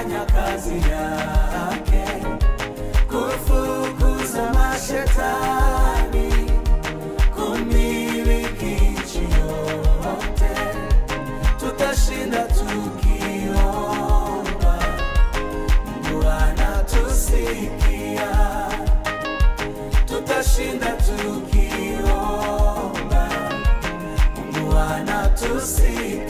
kufanya kazi yake, kufukuza mashetani, kumiliki nchi yote. Tutashinda tukiomba, Mungu anatusikia. Tutashinda tukiomba, Mungu anatusikia.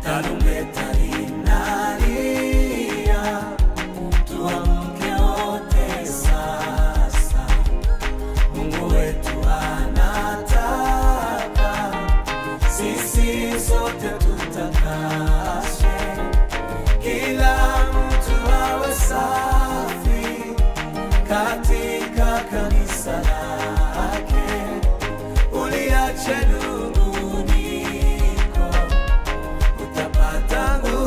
Tarumbeta linalia, tuamke wote sasa. Mungu wetu anataka sisi sote tutakaswe, kila mtu awe safi katika kanisa lake. Uliache nunguniko, utapata nguvu.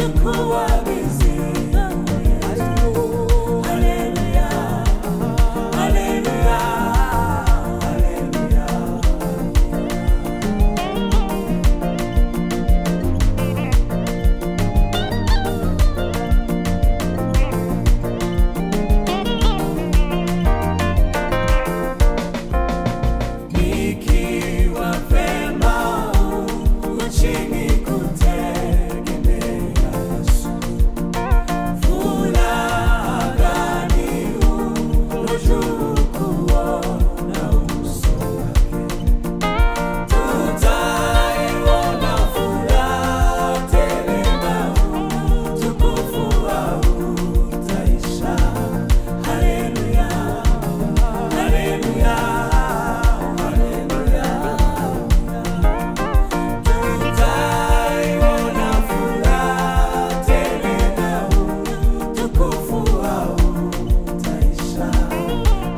Chukua mizigo yetu. Haleluya, haleluya, haleluya. Nikiwa vema uchini kutegemea Yesu, furaha gani juu kuona uso wake. Tutaiona furaha tele na utukufu hautaisha. Haleluya, haleluya, haleluya. Tutaiona furaha tele na utukufu hautaisha.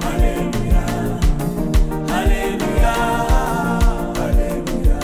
Haleluya, haleluya, haleluya.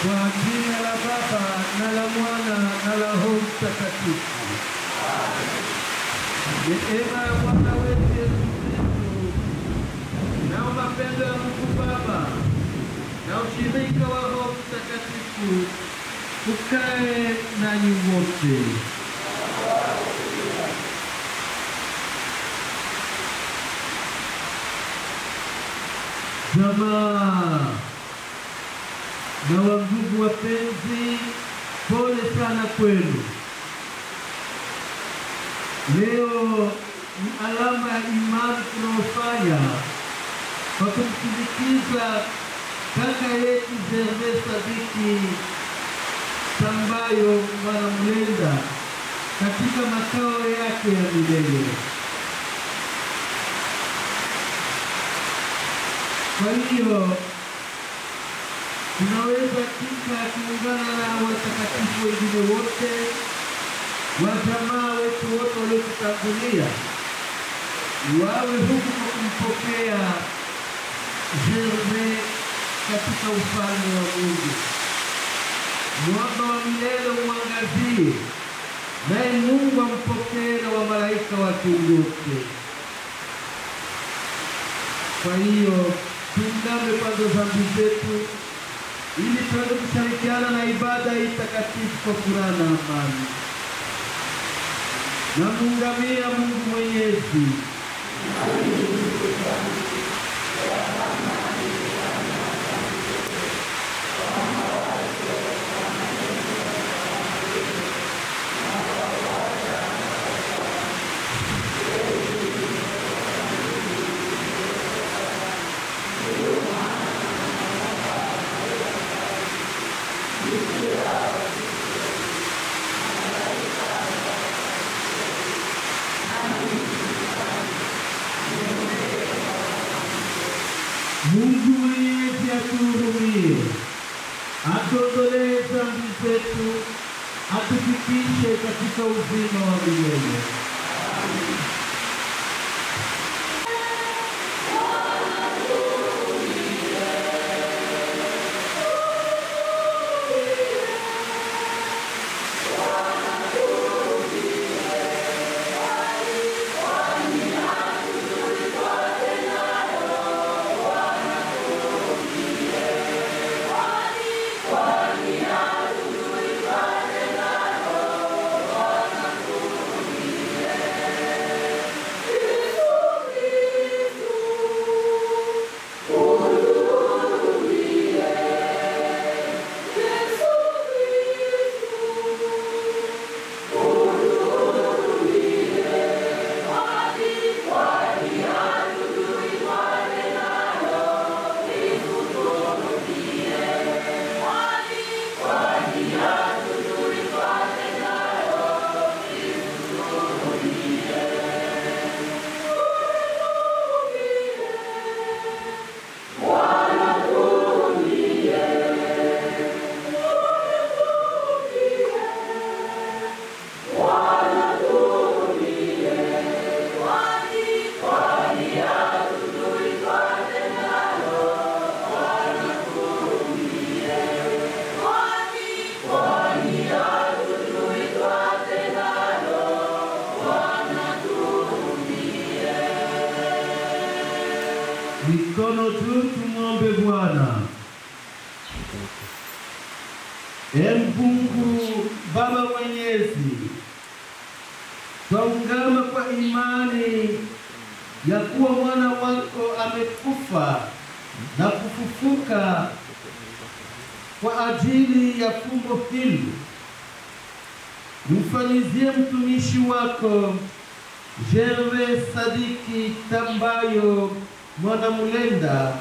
Kwa jina la Baba na la Mwana na la Roho Mtakatifu. Neema ya Bwana wetu Yesu Kristo na mapendo ya Mungu Baba na ushirika wa Roho Mtakatifu ukae nanyi wote. Jamaa na wandugu wapenzi, pole sana kwenu. Leo ni alama ya imani tunaofanya kwa kumsindikiza kaka yetu Gervais Sadiki Sambayo Mwanamlenda katika makao yake ya milele. Kwa hiyo tunaweza hakika kuungana na watakatifu wengine wote wa jamaa wetu wote waliotutangulia, wawe huku kwa kumpokea Gervais katika ufalme wa Mungu. Mwanga wa milele umwangazie, naye Mungu ampokee na wa malaika wake wote. Kwa hiyo tuungame kwanza dhambi zetu ili tuweze kushirikiana na ibada hii takatifu kwa furaha na amani. Namuungamia Mungu Mwenyezi. atufikishe katika uzima wa milele. Mikono juu, tumwombe Bwana. Ee Mungu Baba Mwenyezi, twaungama kwa imani ya kuwa mwana wako amekufa na kufufuka kwa ajili ya fumbo hili. Mfanyizie mtumishi wako Gervais Sadiki Tambayo Mwanamulenda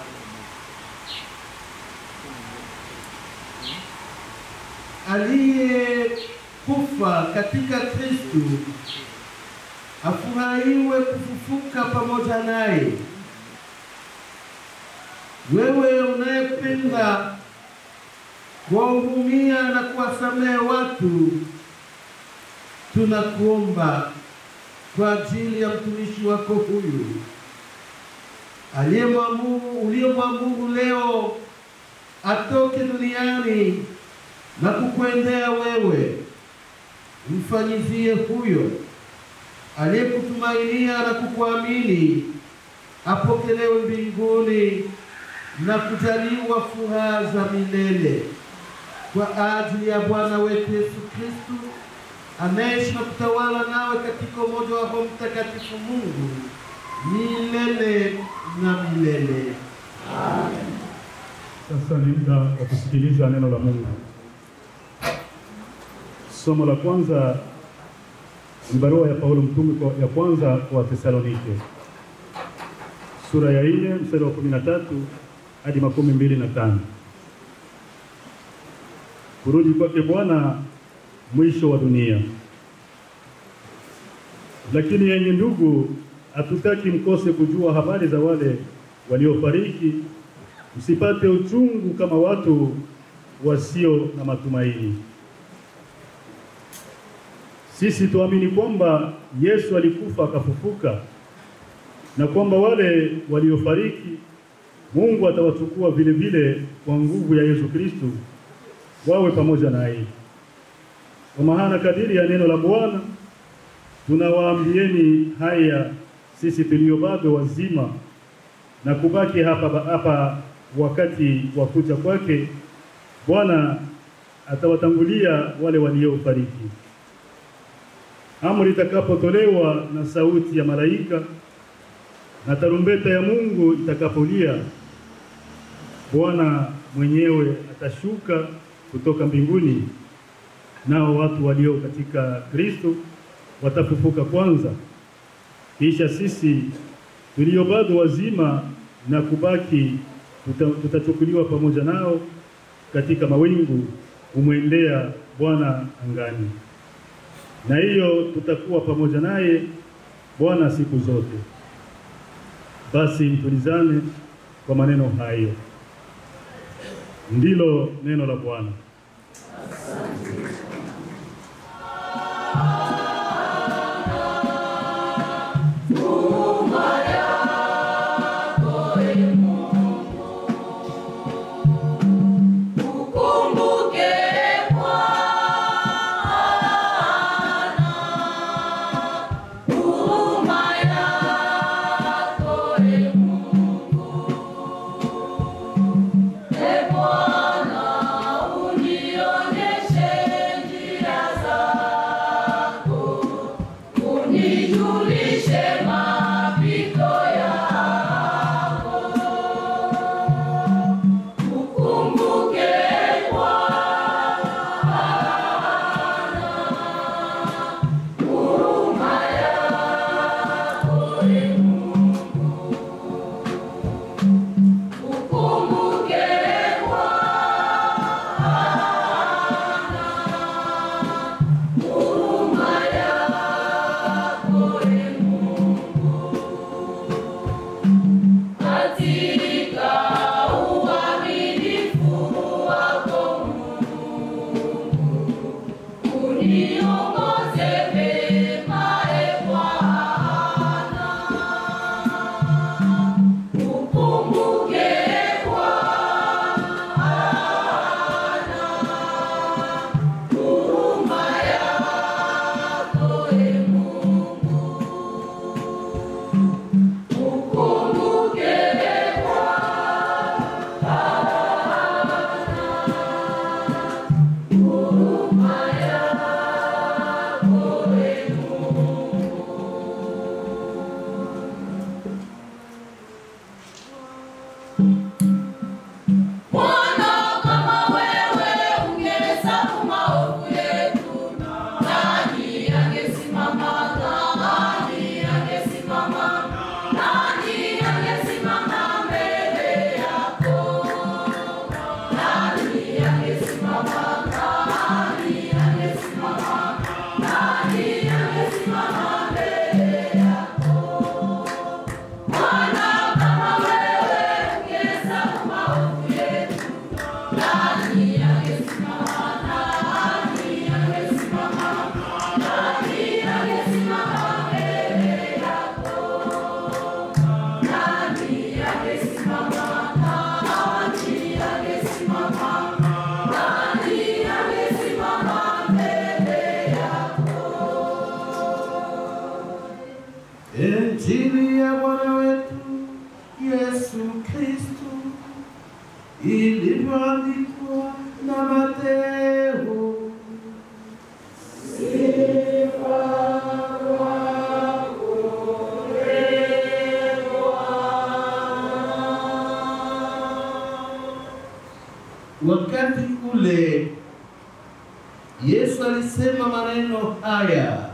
aliyekufa katika Kristu afurahiwe kufufuka pamoja naye. Wewe unayependa kuwahurumia na kuwasamehe watu, tunakuomba kwa ajili ya mtumishi wako huyu uliyemwamuru leo atoke duniani na kukuendea wewe. Mfanyizie huyo aliyekutumainia na kukuamini apokelewe mbinguni na kujaliwa furaha za milele, kwa ajili ya Bwana wetu Yesu Kristu anaishi na kutawala nawe katika umoja wa Roho Mtakatifu Mungu milele na milele. Amen. Sasa ni muda wa kusikiliza neno la Mungu. Somo la kwanza ni barua ya Paulo mtume ya kwanza kwa Thesalonike, sura ya 4 mstari wa 13 hadi 25. Kurudi kwake Bwana, mwisho wa dunia. Lakini yenye ndugu, hatutaki mkose kujua habari za wale waliofariki, msipate uchungu kama watu wasio na matumaini. Sisi tuamini kwamba Yesu alikufa akafufuka, na kwamba wale waliofariki Mungu atawachukua vile vile kwa nguvu ya Yesu Kristo wawe pamoja naye. Kwa maana kadiri ya neno la Bwana tunawaambieni haya, sisi tulio bado wazima na kubaki hapa wakati wa kuja kwake Bwana atawatangulia wale waliofariki. Amri itakapotolewa na sauti ya malaika na tarumbeta ya Mungu itakapolia, Bwana mwenyewe atashuka kutoka mbinguni, nao watu walio katika Kristo watafufuka kwanza. Kisha sisi tulio bado wazima na kubaki tutachukuliwa pamoja nao katika mawingu kumwendea Bwana angani, na hiyo tutakuwa pamoja naye Bwana siku zote. Basi mtulizane kwa maneno hayo. Ndilo neno la Bwana. Injili ya Bwana wetu Yesu Kristo ilivyoandikwa na Mateo. Sifa kwako Ee Bwana. Wakati ule Yesu alisema maneno haya: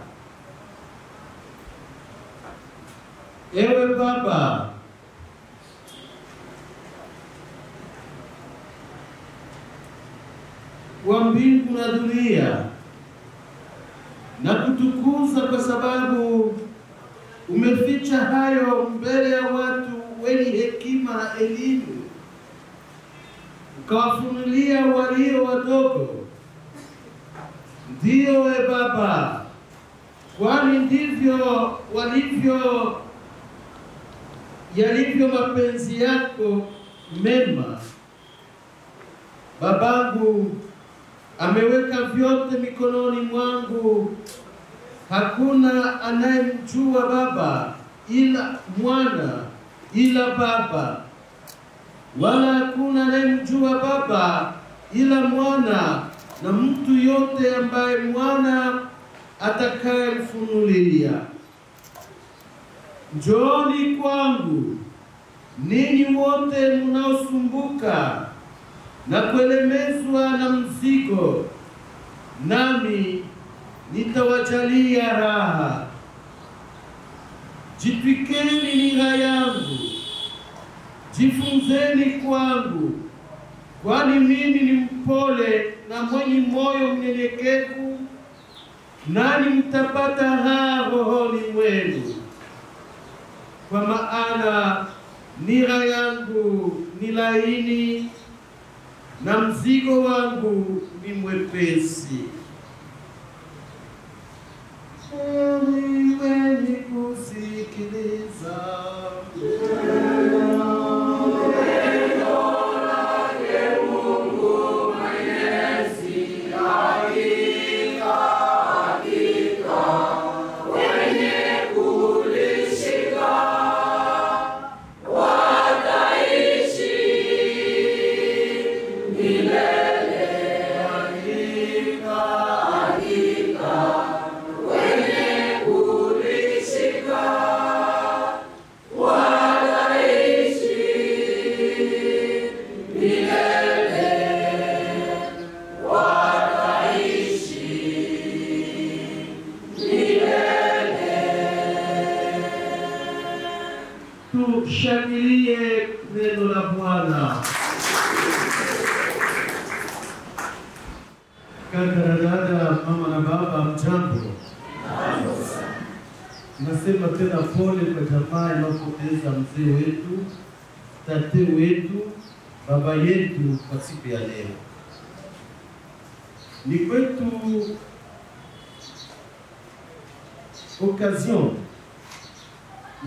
Ewe Baba, wa mbingu na dunia, na kutukuza kwa sababu umeficha hayo mbele ya watu wenye hekima na elimu, ukawafunulia walio wadogo. Ndiyo, e Baba, kwani ndivyo walivyo yalivyo mapenzi yako mema. Babangu ameweka vyote mikononi mwangu. Hakuna anayemjua Baba ila Mwana, ila Baba, wala hakuna anayemjua Baba ila Mwana, na mtu yote ambaye Mwana atakayemfunulia. Njooni kwangu ninyi wote mnaosumbuka na kuelemezwa na mzigo, nami nitawajalia raha. Jitwikeni nira yangu, jifunzeni kwangu, kwani mimi ni mpole na mwenye moyo mnyenyekevu, nani mtapata raha rohoni mwenu. Kwa maana nira yangu ni laini na mzigo wangu ni mwepesi. Heri wenye kusikiliza neno lake Mungu Mwenyezi. Hakika, hakika wenye kulishika wataishi milele. Hakika, hakika wenye kulishika wataishi milele, wataishi milele. Tushangilie neno la Bwana. Kaka na dada, mama na baba, mjambo. Nasema tena pole kwa jamaa inayopoteza mzee wetu, tate wetu, baba yetu kwa siku ya leo. Ni kwetu occasion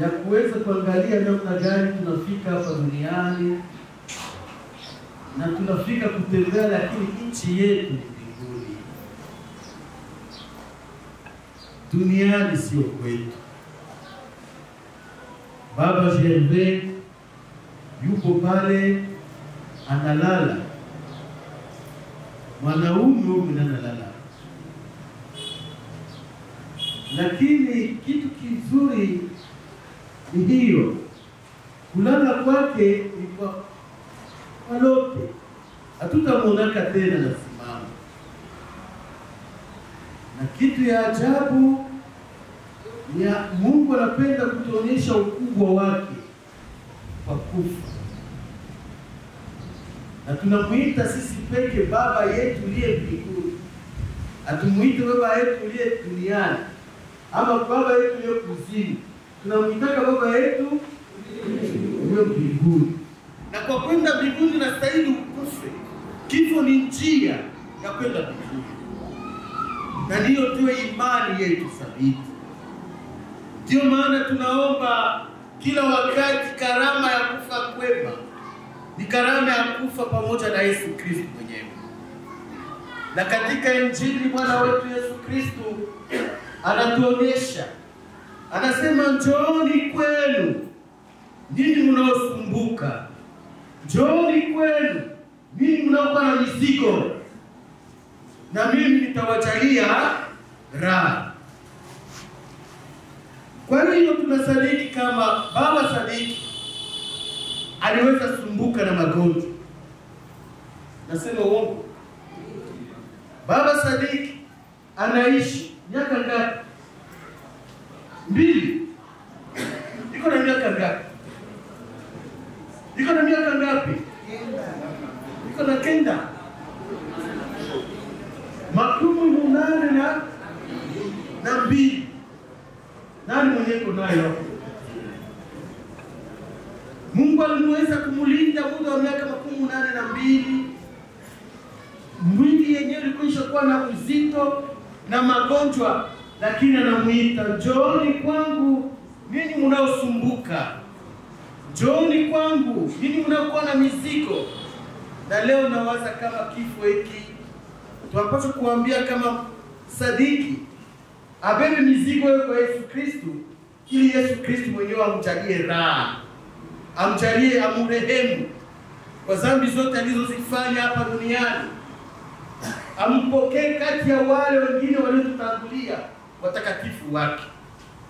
ya kuweza kuangalia namna gani tunafika hapa duniani na tunafika kutembea, lakini nchi yetu ni mbinguni. Duniani sio kwetu. Baba Gervais yupo pale analala, mwanaume huyu analala, lakini kitu kizuri ni hiyo kulala kwake ni kwa walote, hatutamuonaka tena na simama. Na kitu ya ajabu ni ya Mungu anapenda kutuonyesha ukubwa wake kwa kufa, na tunamuita sisi peke baba yetu uliye mbinguni. Hatumuite baba yetu uliye duniani ama baba yetu uliye kuzimu. Tunamuitaka baba yetu uliye mbinguni. Na kwa kwenda mbinguni nastahili ukufe. Kifo ni njia ya kwenda mbinguni, na ndiyo tuwe imani yetu thabiti. Ndiyo maana tunaomba kila wakati karama ya kufa kwema ni karama ya kufa pamoja na Yesu Kristo mwenyewe. Na katika Injili Bwana wetu Yesu Kristo anatuonyesha, anasema njooni kwenu ninyi mnaosumbuka, njooni kwenu ninyi mnaokuwa na mizigo, na mimi nitawajalia raha. Kwa hiyo tunasadiki kama Baba Sadiki aliweza sumbuka na magonjwa. Nasema uongo? Baba Sadiki anaishi miaka ngapi? 2. Iko na miaka ngapi? Iko na miaka ngapi? Iko na 9. 82. Nani mwenye kunayo? Mungu alimuweza kumulinda muda wa miaka 82. Mwili yenyewe ilikuwa kuwa na uzito na magonjwa, lakini anamuita, njooni kwangu ninyi mnaosumbuka, njooni kwangu ninyi mnaokuwa na mizigo. Na leo nawaza kama kifo hiki tunapaswa kuambia kama Sadiki abebe mizigo kwa Yesu Kristo, ili Yesu Kristo mwenyewe amjalie raha, amjalie, amurehemu kwa dhambi zote alizozifanya hapa duniani, ampokee kati ya wale wengine waliotutangulia watakatifu wake.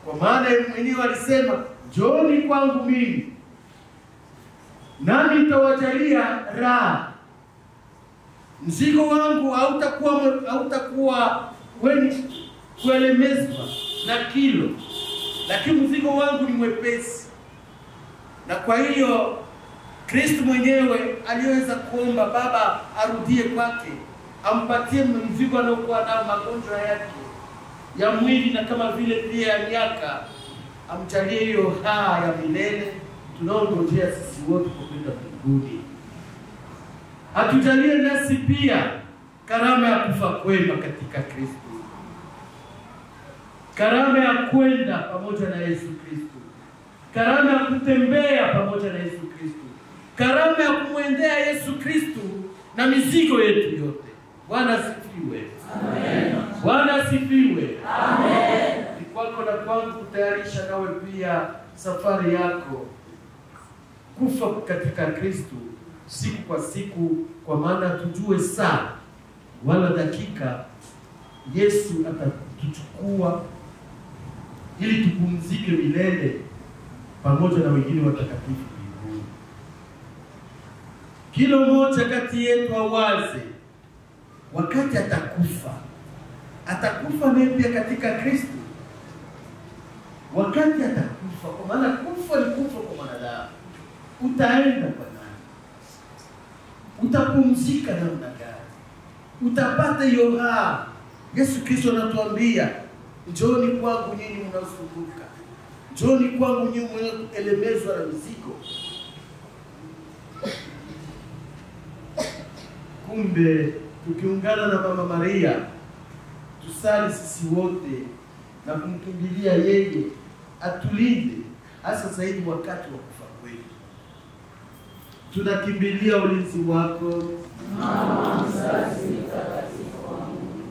Kwa maana yeye mwenyewe alisema, njooni kwangu mimi nami nitawajalia raha. Mzigo wangu hautakuwa wenye kuelemezwa na kilo, lakini mzigo wangu ni mwepesi. Na kwa hiyo Kristo mwenyewe aliweza kuomba Baba arudie kwake, ampatie mzigo anaokuwa nao, magonjwa yake ya mwili na kama vile pia ya miaka, amjalie hiyo raha ya milele tunaongojea sisi wote kwa kwenda mbinguni. Atujalie nasi pia karama ya kufa kwema katika Kristo. Karama ya kwenda pamoja na Yesu Kristo, karama ya kutembea pamoja na Yesu Kristo, karama ya kumwendea Yesu Kristo na mizigo yetu yote. Bwana asifiwe. Amen. Bwana asifiwe. Amen. Ni kwako na kwangu kutayarisha nawe pia safari yako kufa katika Kristo siku kwa siku, kwa maana tujue saa wala dakika Yesu atatuchukua ili tupumzike milele pamoja na wengine watakatifu mbinguni. Kila mmoja kati yetu awaze wakati atakufa, atakufa naye pia katika Kristo. Wakati atakufa, kwa maana kufa ni kufa kwa mwanadamu, utaenda kwa nani? Utapumzika namna gani? Utapata hiyo raha? Yesu Kristo anatuambia, njooni kwangu nyinyi mnaosumbuka, njooni kwangu nyinyi mnaoelemezwa na mizigo. Kumbe tukiungana na Mama Maria, tusali sisi wote na kumkimbilia yeye atulinde, hasa zaidi wakati wa kufa kwetu. Tunakimbilia ulinzi wako, Mama mzazi mtakatifu wa Mungu,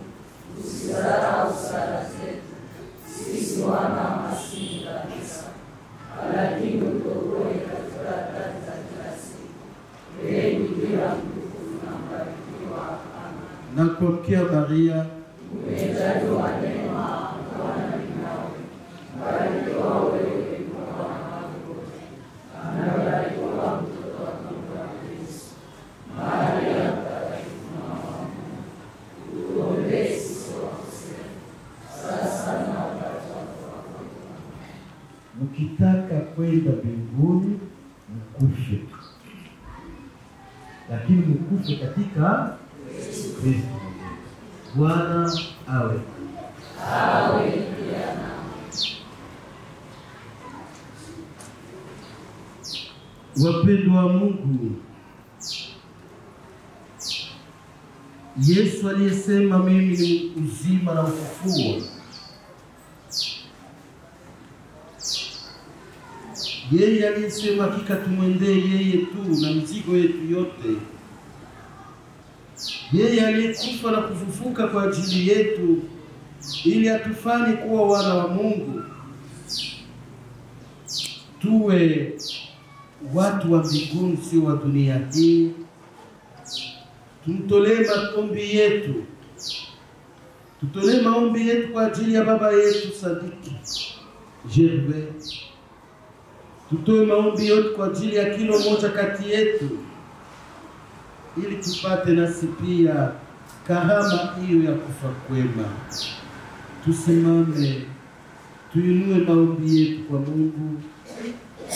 usisahau sala zetu sisi wana maskini kabisa, lakini utuokoe katika hatari za kila siku. Ee Bikira mtukufu na mbarikiwa, amen. Na kuamkia Maria, umejaliwa neema, Bwana ni nawe, mbarikiwa wewe kuliko wanawake wote, na mbarikiwa mtoto wa tumbo lako Yesu. Maria mtakatifu mama wa Mungu, utuombee sisi wakosefu, sasa na wakati wa kufa kwetu. Mkitaka kwenda mbinguni mkufe, lakini mkufe katika Kristo. Bwana awe awe pia nawe. Wapendwa wa Mungu, Yesu aliyesema mimi ni uzima na ufufuo, yeye aliyesema hakika tumwendee yeye tu na mizigo yetu yote, yeye aliyekufa na kufufuka kwa ajili yetu ili atufanye kuwa wana wa Mungu, tuwe watu wa mbinguni, sio wa dunia hii. Tumtolee maombi yetu, tutolee maombi yetu kwa ajili ya baba yetu Sadiki Gervais. Tutoe maombi yetu kwa ajili ya kila mmoja kati yetu, ili tupate nasi pia karama hiyo ya kufa kwema. Tusimame, tuinue maombi yetu kwa Mungu,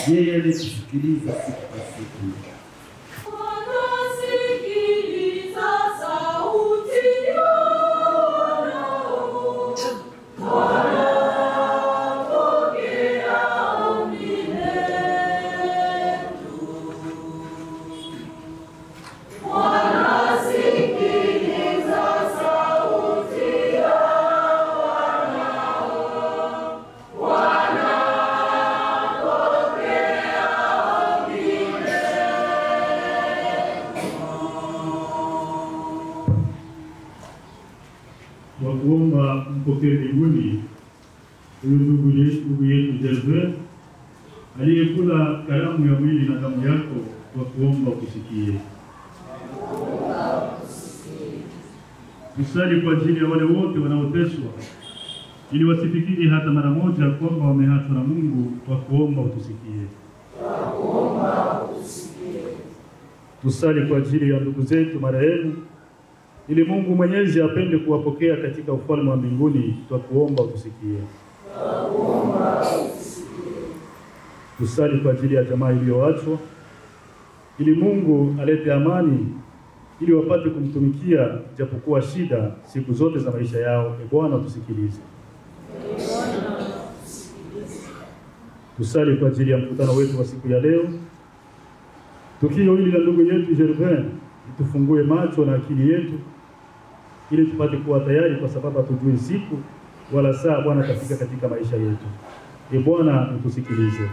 yeye aliyetusikiliza siku kwa siku. Wanasikiliza sauti ya wanao, wanapokea ombi letu. Wanasikiliza sauti ya wanao, wanapokea ombi letu. Kwa kuomba mpokee mbinguni huyu ndugu yetu Gervais aliyekula karamu ya mwili na damu yako, kwa kuomba ukusikie. Tusali kwa ajili ya wale wote wanaoteswa, ili wasifikiri hata mara moja kwamba wameachwa na Mungu, kwa kuomba utusikie. Tusali kwa ajili ya ndugu zetu marehemu, ili Mungu Mwenyezi apende kuwapokea katika ufalme wa mbinguni, kwa kuomba utusikie. Tusali kwa ajili ya jamaa iliyoachwa, ili Mungu alete amani, ili wapate kumtumikia japokuwa shida siku zote za maisha yao. E Bwana tusikilize. Tusali kwa ajili ya mkutano wetu wa siku ya leo. Tukio hili la ndugu yetu Gervais litufungue macho na akili yetu, ili tupate kuwa tayari, kwa sababu hatujui siku wala saa Bwana atafika katika maisha yetu. E Bwana, utusikilize.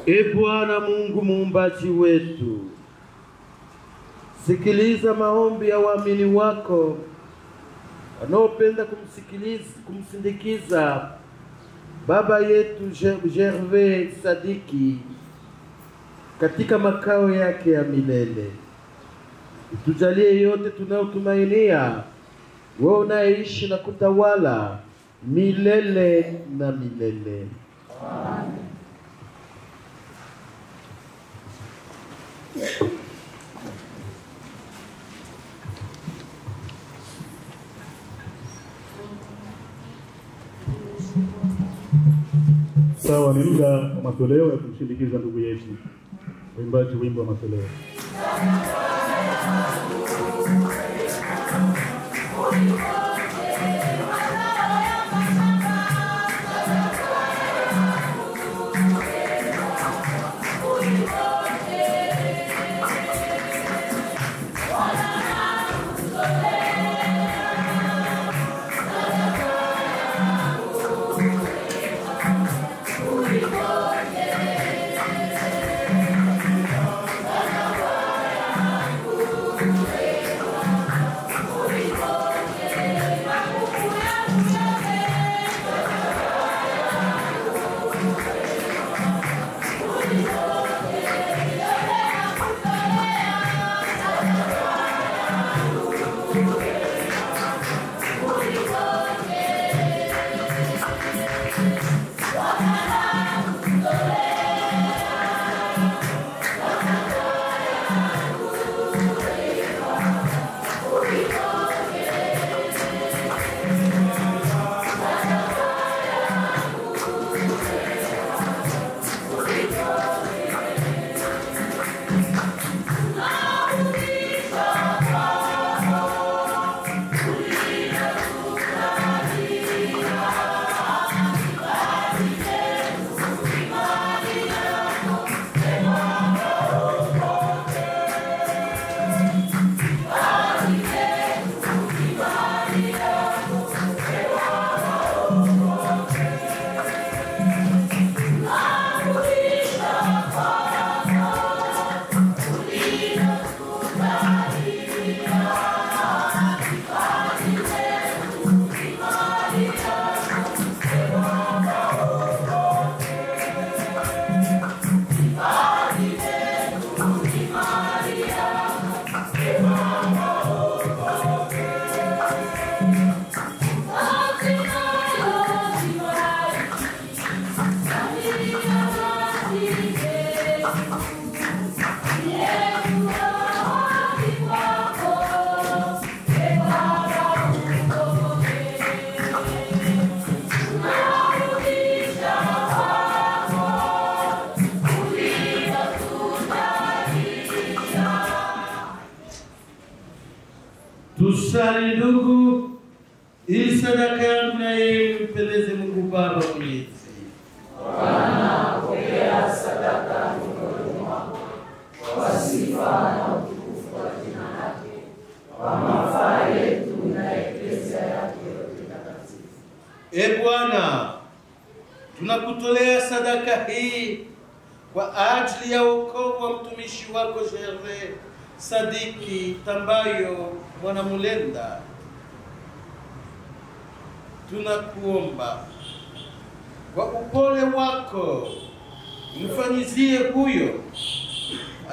E Bwana Mungu muumbaji wetu, sikiliza maombi ya waamini wako wanaopenda kumsindikiza baba yetu Gervais Sadiki katika makao yake ya milele. Utujalie yote tunayotumainia, wewe unaishi na kutawala milele na milele. Amen. Sawa, ni muda wa matoleo ya kumshindikiza ndugu yetu. Waimbaji, wimbo wa matoleo. Tusali ndugu, ili sadaka yangu na yenu mpendeze Mungu Baba Mwenyezi. Bwana, pokea sadaka mikononi mwako kwa sifa na utukufu wa jina lake, kwa mafaa yetu na Eklesia yake yote takatifu. E Bwana, tunakutolea sadaka hii kwa ajili ya wokovu wa mtumishi wako Gervais Sadiki Tambayo Mwanamulenda. Tunakuomba kwa upole wako mfanyizie huyo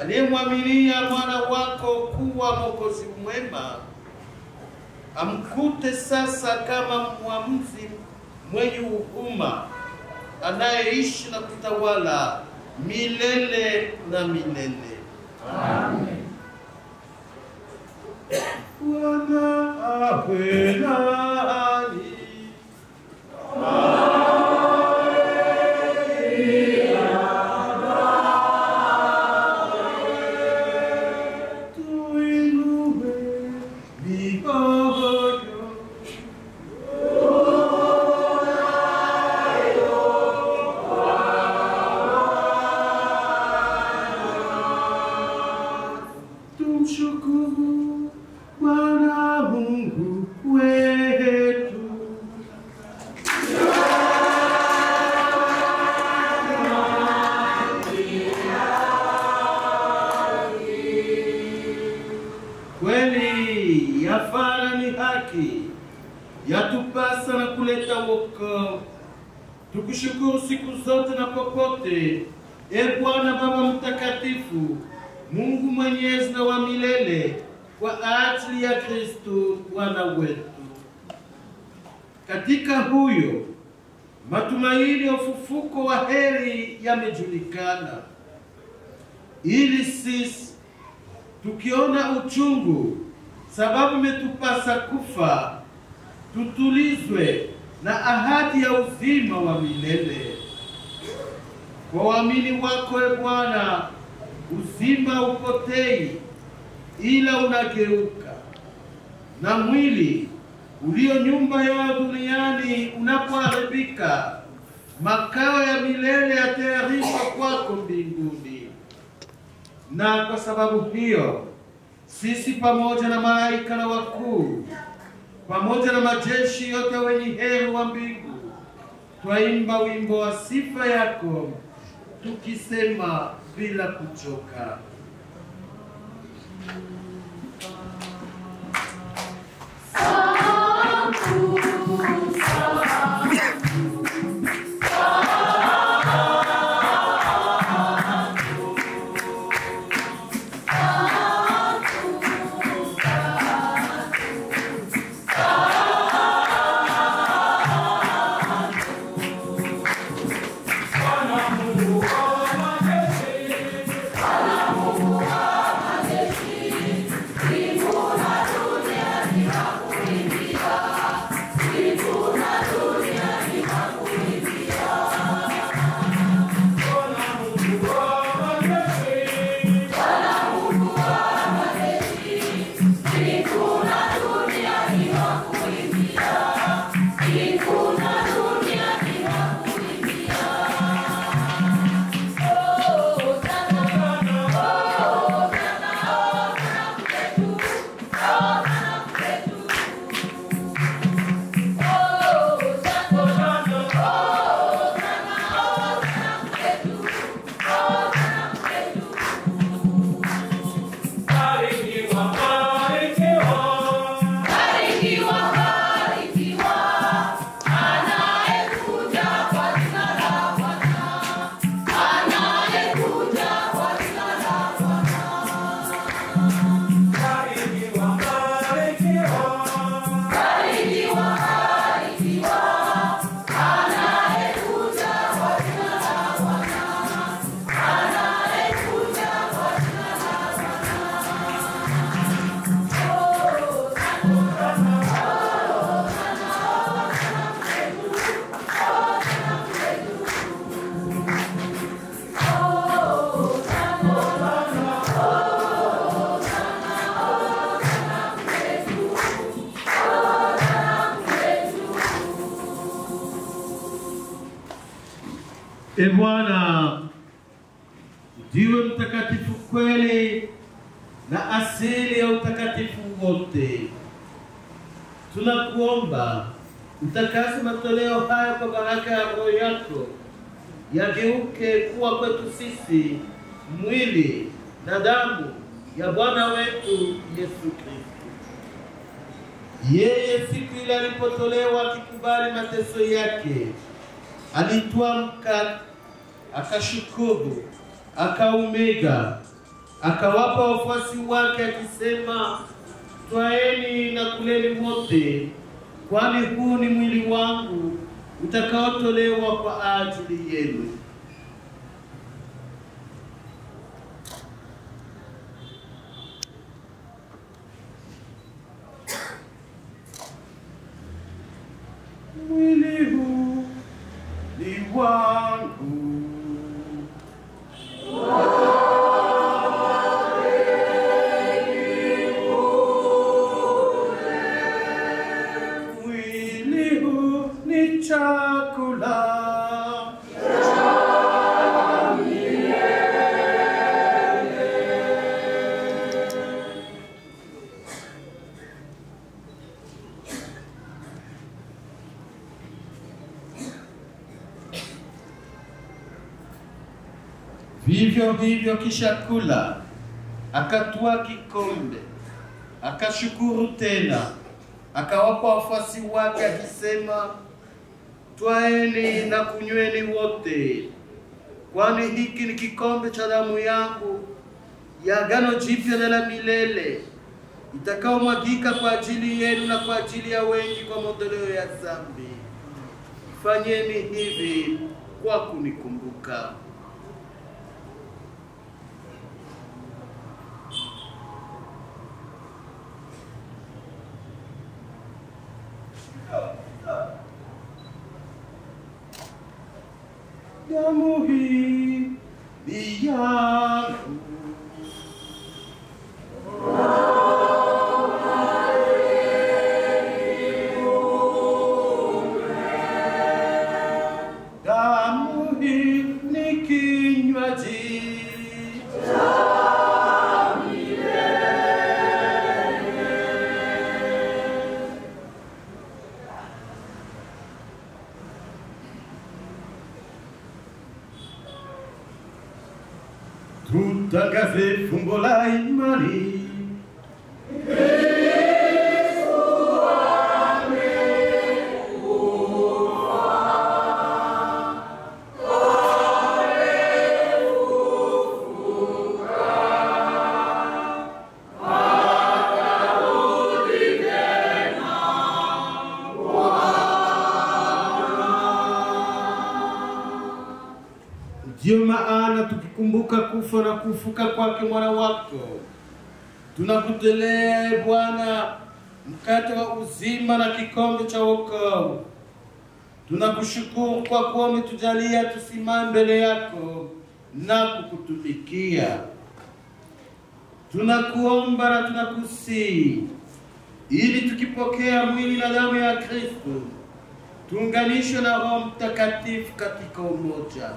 aliyemwaminia mwana wako kuwa Mwokozi mwema, amkute sasa kama mwamuzi mwenye huruma anayeishi na kutawala milele na milele. Amen. Bwana awe nanyi. kutakasa na kuleta wokovu. Tukushukuru siku zote na popote, e Bwana Baba Mtakatifu, Mungu mwenyezi na wa milele, kwa ajili ya Kristo Bwana wetu. Katika huyo matumaini ya ufufuko wa heri yamejulikana, ili sisi tukiona uchungu sababu imetupasa kufa, tutulizwe na ahadi ya uzima wa milele. Kwa waamini wako, e Bwana, uzima upotei, ila unageuka, na mwili ulio nyumba yao duniani unapoharibika, makao ya milele yatayarishwa kwako mbinguni. Na kwa sababu hiyo sisi pamoja na malaika na wakuu, pamoja na majeshi yote wenye heri wa mbingu, twaimba wimbo wa sifa yako tukisema bila kuchoka. E Bwana, ndiwe mtakatifu kweli na asili ya utakatifu wote. Tunakuomba utakase matoleo haya kwa baraka ya Roho yako, yageuke kuwa kwetu sisi mwili na damu ya Bwana wetu Yesu Kristo. Yeye siku ile alipotolewa akikubali mateso yake, alitwaa mkate, akashukuru, akaumega, akawapa wafuasi wake akisema, twaeni na kuleni wote, kwani huu ni mwili wangu utakaotolewa kwa ajili yenu. Mwili huu ni wangu. Mwili huu ni chakula. Vivyo hivyo kisha kula, akatwaa kikombe, akashukuru tena, akawapa wafuasi wake akisema, twaeni na kunyweni wote, kwani hiki ni kikombe cha damu yangu ya agano jipya na la milele, itakaomwagika kwa ajili yenu na kwa ajili ya wengi kwa maondoleo ya dhambi. Fanyeni hivi kwa kunikumbuka. Damu hii ni yangu. Damu hii ni kinywaji cha milele. Tutangaze fumbo la imani. Kristo amekufa, amefufuka, atarudi tena Bwana. Ndiyo maana tukikumbuka kufa na kufuka kwake mwana wako, tunakutolea Bwana mkate wa uzima na kikombe cha wokovu. Tunakushukuru kwa kuwa umetujalia tusimame mbele yako na kukutumikia. Tunakuomba na tunakusihi ili tukipokea mwili na damu ya Kristo tuunganishwe na Roho Mtakatifu katika umoja.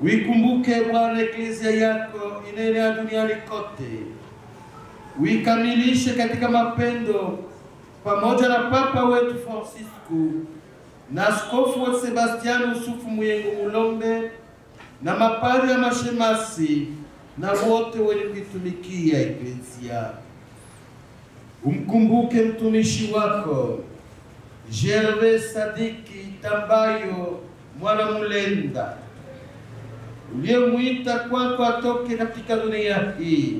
Uikumbuke Bwana Eklezia yako inaenea duniani kote, uikamilishe katika mapendo pamoja na Papa wetu Francisco na Askofu wetu Sebastiano Yusufu Muyengo Mulombe na mapadri ya mashemasi na wote wenye kuitumikia Eklezia. Umkumbuke mtumishi wako Gervais Sadiki Tambayo Mwana Mulenda, uliyemwita kwako atoke katika dunia hii.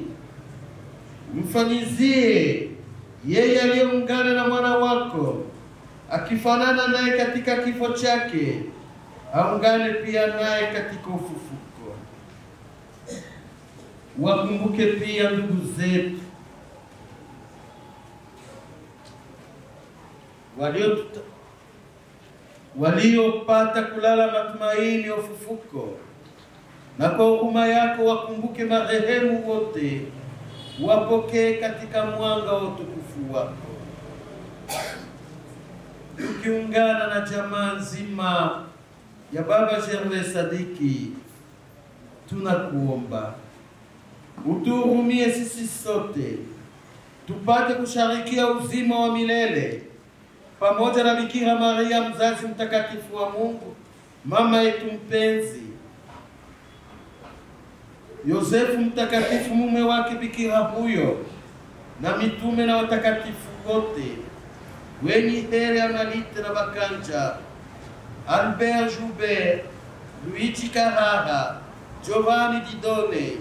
Mfanyizie yeye aliyeungana na mwana wako, akifanana naye katika kifo chake, aungane pia naye katika ufufuko. Wakumbuke pia ndugu zetu waliopata kulala matumaini ya ufufuko, na kwa huruma yako wakumbuke marehemu wote, wapokee katika mwanga wa utukufu wako. Tukiungana na jamaa nzima ya Baba Gervais Sadiki, tunakuomba utuhurumie sisi sote, tupate kusharikia uzima wa milele pamoja na Bikira Maria mzazi mtakatifu wa Mungu, mama yetu mpenzi, Yosefu mtakatifu mume wake bikira huyo, na mitume na watakatifu wote wenye heri Analite na Bakanja, Albert Joubert, Luigi Carrara, Giovanni Didone,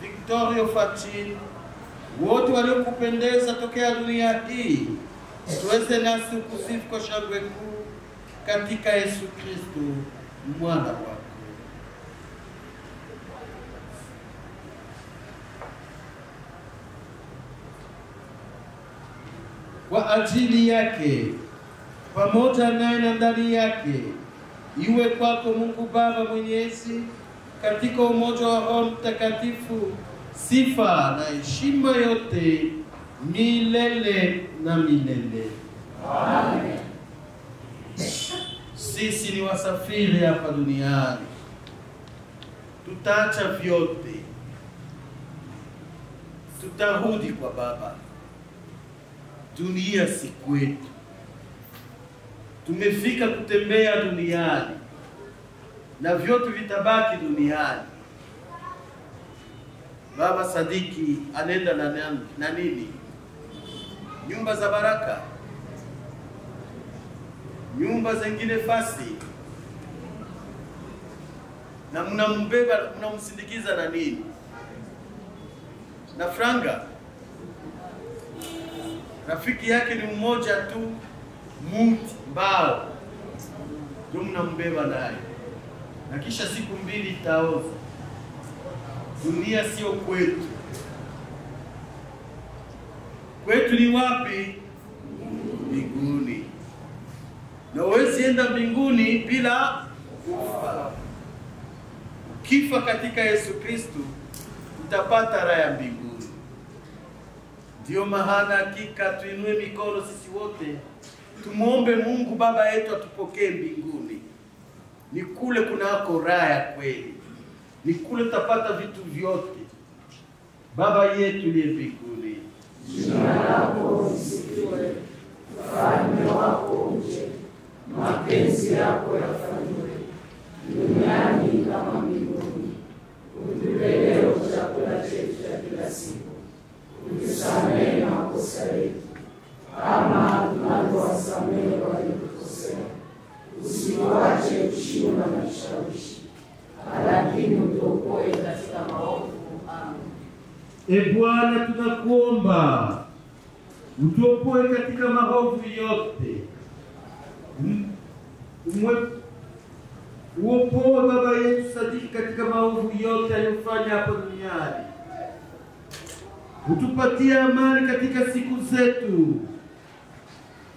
Vittorio Fachin, wote waliokupendeza tokea dunia hii, tuweze nasi kusifu kwa shangwe kuu katika Yesu Kristo mwana wako. Kwa ajili yake, pamoja naye na ndani yake, iwe kwako Mungu Baba Mwenyezi, katika umoja wa Roho Mtakatifu, sifa na heshima yote milele na milele. Amen. Sisi ni wasafiri hapa duniani, tutaacha vyote, tutarudi kwa Baba. Dunia si kwetu. Tumefika kutembea duniani na vyote vitabaki duniani. Baba Sadiki anenda na nini? Nyumba za baraka, nyumba zingine fasi, na mnambeba, mnamsindikiza na nini? Na franga. Rafiki yake ni mmoja tu, muti, mbao, ndio mnambeba naye, na kisha siku mbili itaoza. Dunia sio kwetu. Kwetu ni wapi? Mbinguni. Na huwezi enda mbinguni bila kufa. Ukifa katika Yesu Kristo utapata raha ya mbinguni. Ndio maana hakika tuinue mikono sisi wote, tumuombe Mungu Baba yetu atupokee mbinguni. Ni kule kunako raha ya kweli, ni kule tutapata vitu vyote. Baba yetu uliye mbinguni, jina lako lisifiwe, ufalme wako uje, mapenzi yako yafanywe duniani kama mbinguni. Utupe leo chakula chetu cha kila siku, utusamehe makosa yetu kama tunavyowasamehe waliotukosea, usituache kushindwa na vishawishi, lakini utuokoe katika maovu. Amen. E Bwana, tunakuomba utuokoe katika maovu yote. Uopoe baba yetu Sadiki katika maovu yote aliyofanya hapo duniani. Utupatie amani katika siku zetu.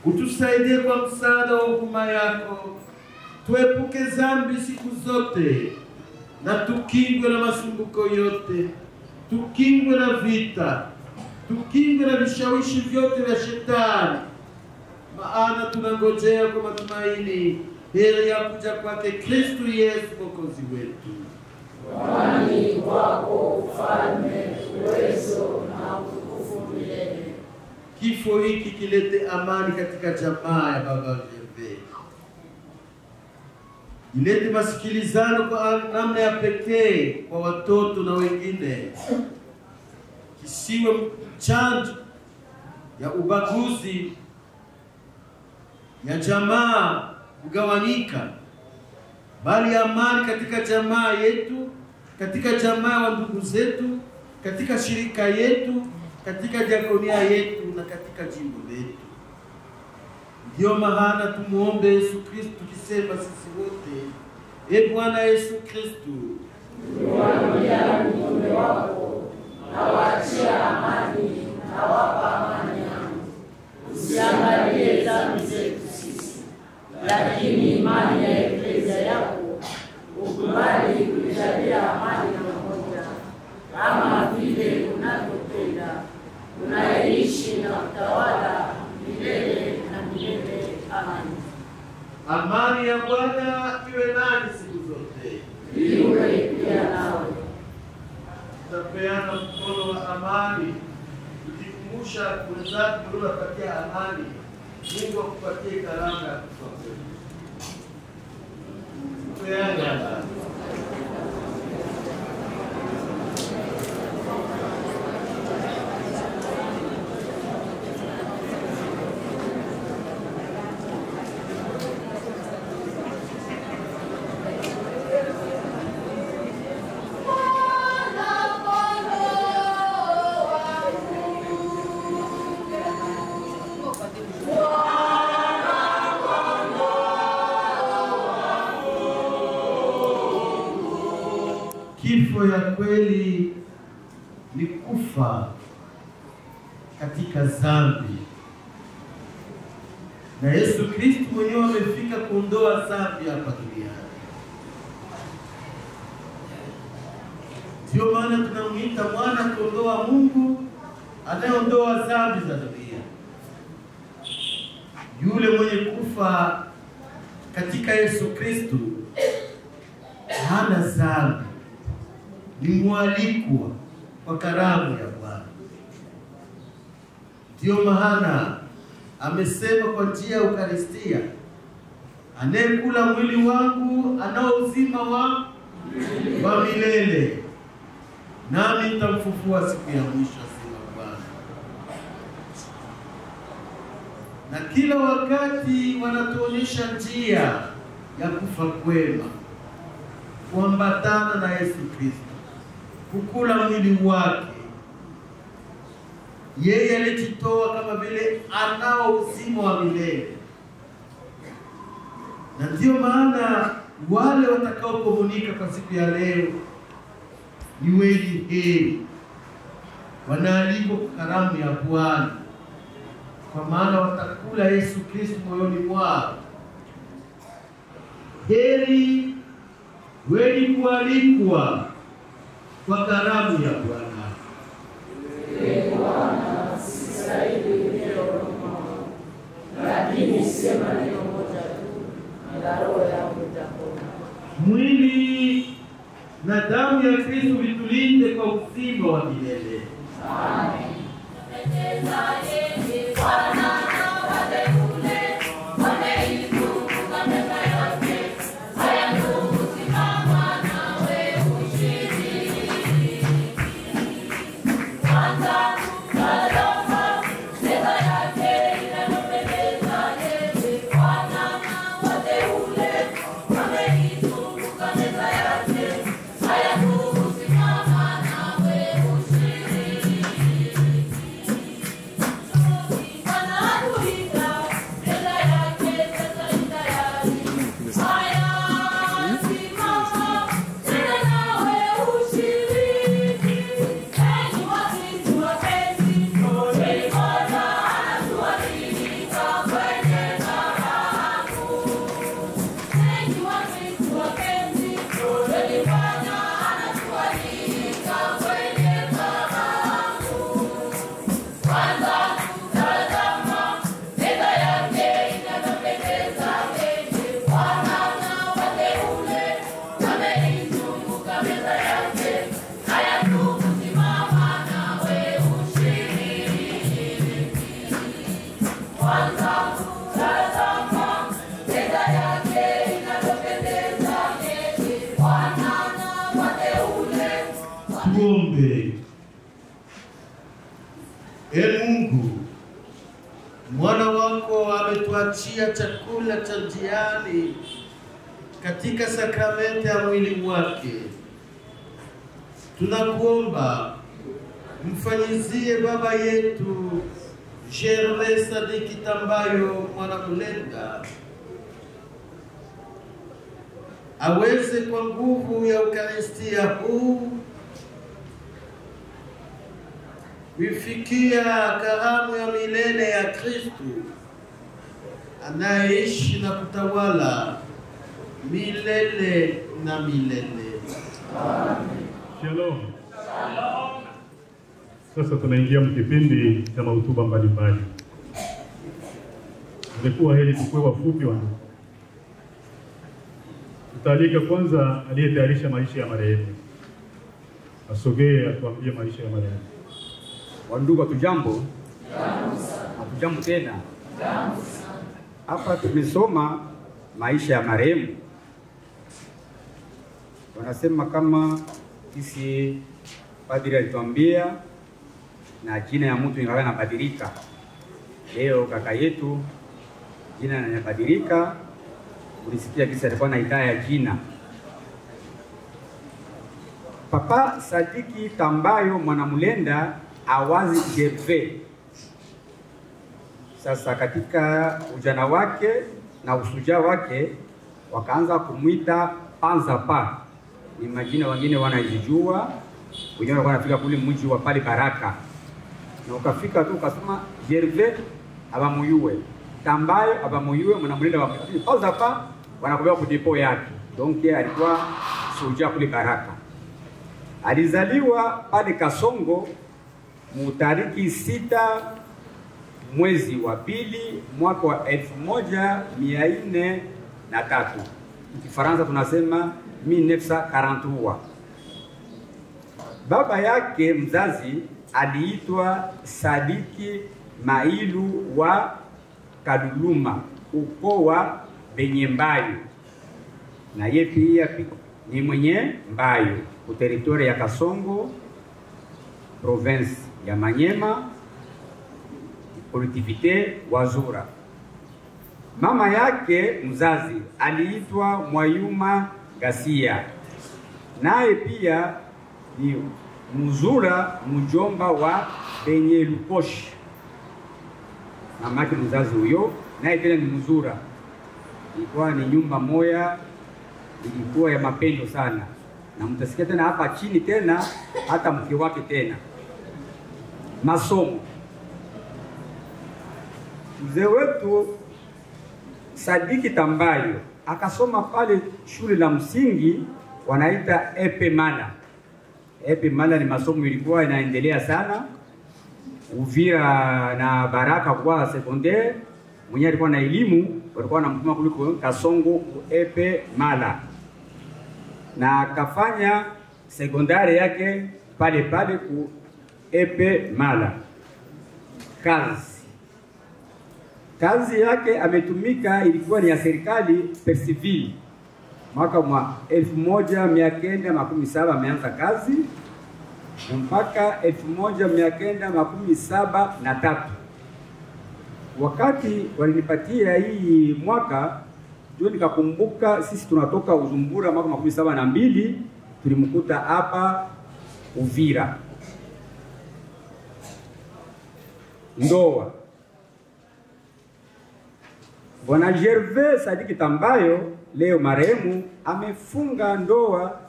Utusaidie kwa msaada wa huruma yako. Tuepuke dhambi siku zote na tukingwe na masumbuko yote, tukingwe na vita, tukingwe na vishawishi vyote vya shetani. Maana tunangojea kwa matumaini heri ya kuja kwake Kristo Yesu Mwokozi wetu. Kwani kwako ufalme, uwezo na utukufu milele. Kifo hiki kilete amani katika jamaa ya baba Gervais. Ilete masikilizano kwa namna ya pekee kwa watoto na wengine. Kisiwe chanzo ya ubaguzi, ya jamaa kugawanyika, bali amani katika jamaa yetu, katika jamaa wa ndugu zetu, katika shirika yetu, katika diakonia yetu na katika jimbo letu. Ndio maana tumuombe Yesu Kristo tukisema sisi wote: E Bwana Yesu Kristo, uliwaambia mitume wako, nawaachia amani, nawapa amani yangu, usiangalie dhambi zetu sisi, lakini imani ya Eklezia yako ukubali kuijalia amani na umoja, kama vile unavyopenda, unaishi na kutawala milele na milele. Amen. Amani ya Bwana iwe nani siku zote, iwe pia nawe. Tutapeana mkono wa amani, tukikumbusha wenzako uliowapatia amani. Mungu akupatie karama ya kufa kweli. Tupeane amani. Kifo ya kweli ni kufa katika dhambi, na Yesu Kristo mwenyewe amefika kuondoa dhambi hapa duniani. Ndio maana tunamuita mwana kondoo wa Mungu anayeondoa dhambi za dunia. Yule mwenye kufa katika Yesu Kristo hana dhambi, ni mwalikwa kwa karamu ya Bwana. Ndio maana amesema kwa njia ya Eukaristia, anayekula mwili wangu anao uzima wa milele, nami nitamfufua siku ya mwisho, asema Bwana. na kila wakati wanatuonyesha njia ya kufa kwema, kuambatana na Yesu Kristo, kukula mwili wake. Yeye alijitoa kama vile anao uzima wa milele. Na ndio maana wale watakaokomunika kwa siku ya leo ni wenye heri, wanaalikwa kwa karamu ya Bwana, kwa maana watakula Yesu Kristo moyoni mwao. Heri wenye kualikwa kwa karamu ya Bwana. Ee Bwana, sistahili ujie roho, lakini sema neno moja tu na roho yangu itapona. Mwili na damu ya Kristo vitulinde kwa uzima wa milele. Amen. Tuombe. Ee Mungu, mwana wako ametuachia chakula cha njiani katika sakramenti ya mwili wake. Tunakuomba mfanyizie baba yetu Gervais Sadiki Tambayo Mwanamulenda aweze kwa nguvu ya Eukaristia huu kuifikia karamu ya milele ya Kristo anayeishi na kutawala milele na milele. Amen. Shalom. Shalom. Sasa tunaingia mkipindi cha mahutuba mbalimbali. Ingekuwa heri tukue wafupi wa ndugu. Tutaalika kwanza aliyetayarisha maisha ya marehemu asogee atuambie maisha ya marehemu. Wandugu, hatujambo? Hatujambo tena. Hapa tumesoma maisha ya marehemu. Wanasema kama sisi padri alituambia, na jina ya mtu ingawa inabadilika. Leo kaka yetu jina linabadilika. Ulisikia kisa alikuwa anaitaya jina. Papa Sadiki Tambayo Mwanamulenda Awazi Gervais. Sasa katika ujana wake na usuja wake wakaanza kumuita Panzapa. Ni majina wengine wanajijua, wengine walikuwa wanafika kule mji wa pale Baraka. Na ukafika tu ukasema Gervais abamuyue, Tambayo abamuyue, Mwanamulenda wa Panzapa wanakubeba ku depot yake. Donc alikuwa suja kule Baraka. Alizaliwa pale Kasongo mutariki 6 mwezi wa pili mwaka wa 1403. Kifaransa tunasema 1943. Baba yake mzazi aliitwa Sadiki Mailu wa Kaluluma, ukoo wa Benyembayo, na ye pia ni mwenye Mbayo ku territoire ya Kasongo, province ya Manyema, collectivité Wazura. Mama yake mzazi aliitwa Mwayuma Gasia, naye pia ni Mzura, mjomba wa Benyelukoshi. Mama yake mzazi huyo naye tena ni Mzura. Ilikuwa ni nyumba moya, ilikuwa ya mapendo sana, na mtasikia tena hapa chini tena hata mke wake tena. Masomo, mzee wetu Sadiki Tambayo akasoma pale shule la msingi wanaita Epe Mala. Epe Mala ni masomo ilikuwa inaendelea sana Uvira na Baraka kwa secondaire. Mwenye alikuwa na elimu walikuwa wanamtuma kuliko Kasongo Epe Mala, na akafanya sekondari yake pale pale ku Epe Mala. Kazi yake ametumika ilikuwa ni ya serikali Persiville. Mwaka wa 1917 ameanza kazi mpaka 1973. Wakati walinipatia hii mwaka ndio nikakumbuka sisi tunatoka Uzumbura mwaka 72, tulimkuta hapa Uvira. Ndoa, Bwana Gervais Sadiki Tambayo leo marehemu amefunga ndoa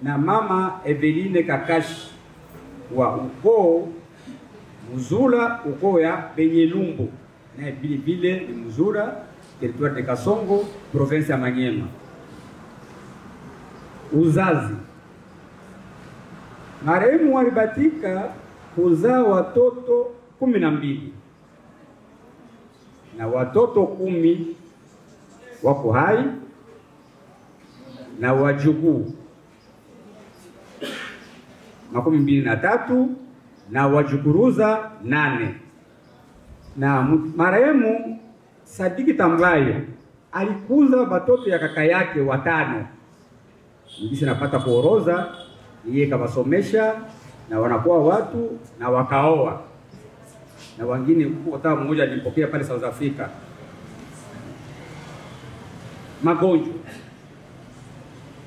na mama Eveline Kakashi wa ukoo Mzula, ukoo ya Benyelumbo, na vile vile ni Mzula, territoire de Kasongo, province ya Manyema. Uzazi, marehemu alibatika kuzaa watoto 12 na watoto 10 wako hai na wajukuu 23 na wajukuruza 8. Na marehemu Sadiki Tambayo alikuza watoto ya kaka yake 5. Ndisi napata kuoroza, yeye kawasomesha na wanakuwa watu na wakaoa. Na wengine hata mmoja alipokea pale South Africa.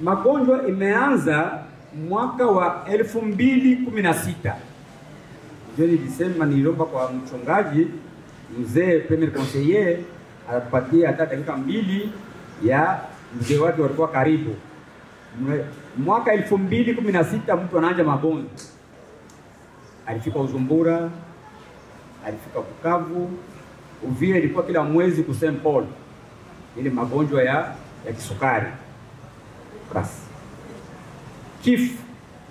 Magonjwa imeanza mwaka wa 2016. Ndio nilisema niliomba kwa mchungaji mzee premier conseiller atupatie hata dakika 2 ya mzee wake walikuwa karibu. Mwaka 2016 mtu anaanza magonjwa. Alifika Uzumbura, alifika Bukavu, Uvira ilikuwa kila mwezi ku Saint Paul. Ile magonjwa ya kisukari. Basi. Kifo,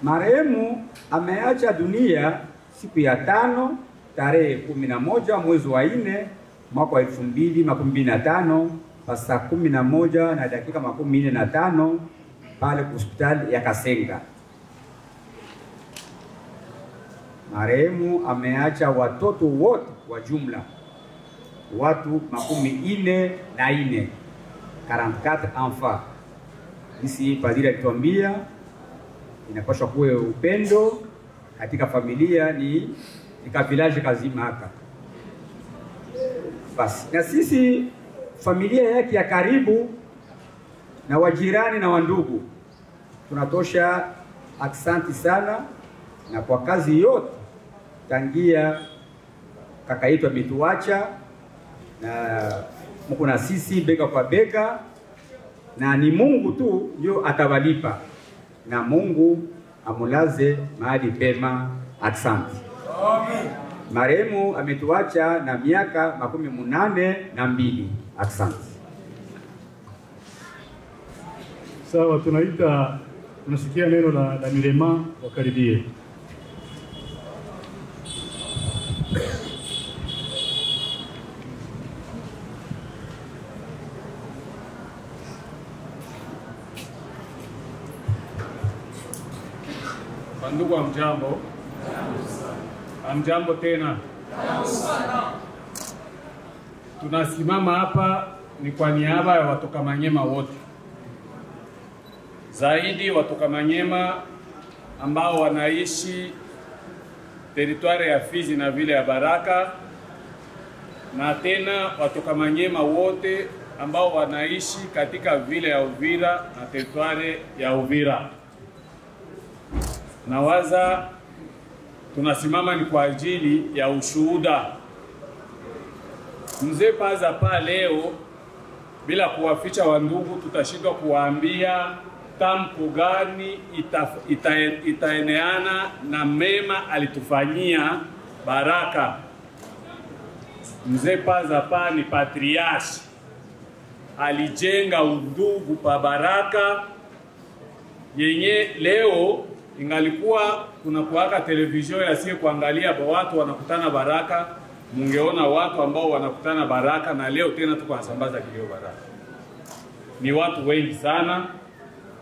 marehemu ameacha dunia siku ya 5 tarehe 11 mwezi wa 4 mwaka wa 2025 saa 11 na dakika 45 pale hospitali ya Kasenga. Marehemu ameacha watoto wote wa jumla watu 44, 44 enfants. Isi padri alituambia inapaswa kuwe upendo katika familia, ni kavilaje kazima haka. Basi na sisi familia yake ya karibu na wajirani na wandugu tunatosha aksanti sana na kwa kazi yote tangia kaka yetu ametuacha, na mko na sisi bega kwa bega, na ni Mungu tu ndio atawalipa, na Mungu amulaze mahali pema. Asante. Amen. Marehemu ametuacha na miaka 82. Asante. Sawa, tunaita tunasikia neno la Mirema, wakaribie. Ndugu, amjambo. Amjambo tena. Tunasimama hapa ni kwa niaba ya watoka Manyema wote, zaidi watoka Manyema ambao wanaishi teritwari ya Fizi na vile ya Baraka, na tena watoka Manyema wote ambao wanaishi katika vile ya Uvira na teritware ya Uvira. Nawaza tunasimama ni kwa ajili ya ushuhuda. Mzee Pazapa leo, bila kuwaficha wandugu, tutashindwa kuwaambia tamko gani itaeneana na mema alitufanyia Baraka. Mzee Pazapa ni patriarch, alijenga undugu pa Baraka yenye leo ingalikuwa kuna kuwaka television yasiye kuangalia kwa watu wanakutana Baraka, mungeona watu ambao wanakutana Baraka, na leo tena tuko nasambaza kilio Baraka. Ni watu wengi sana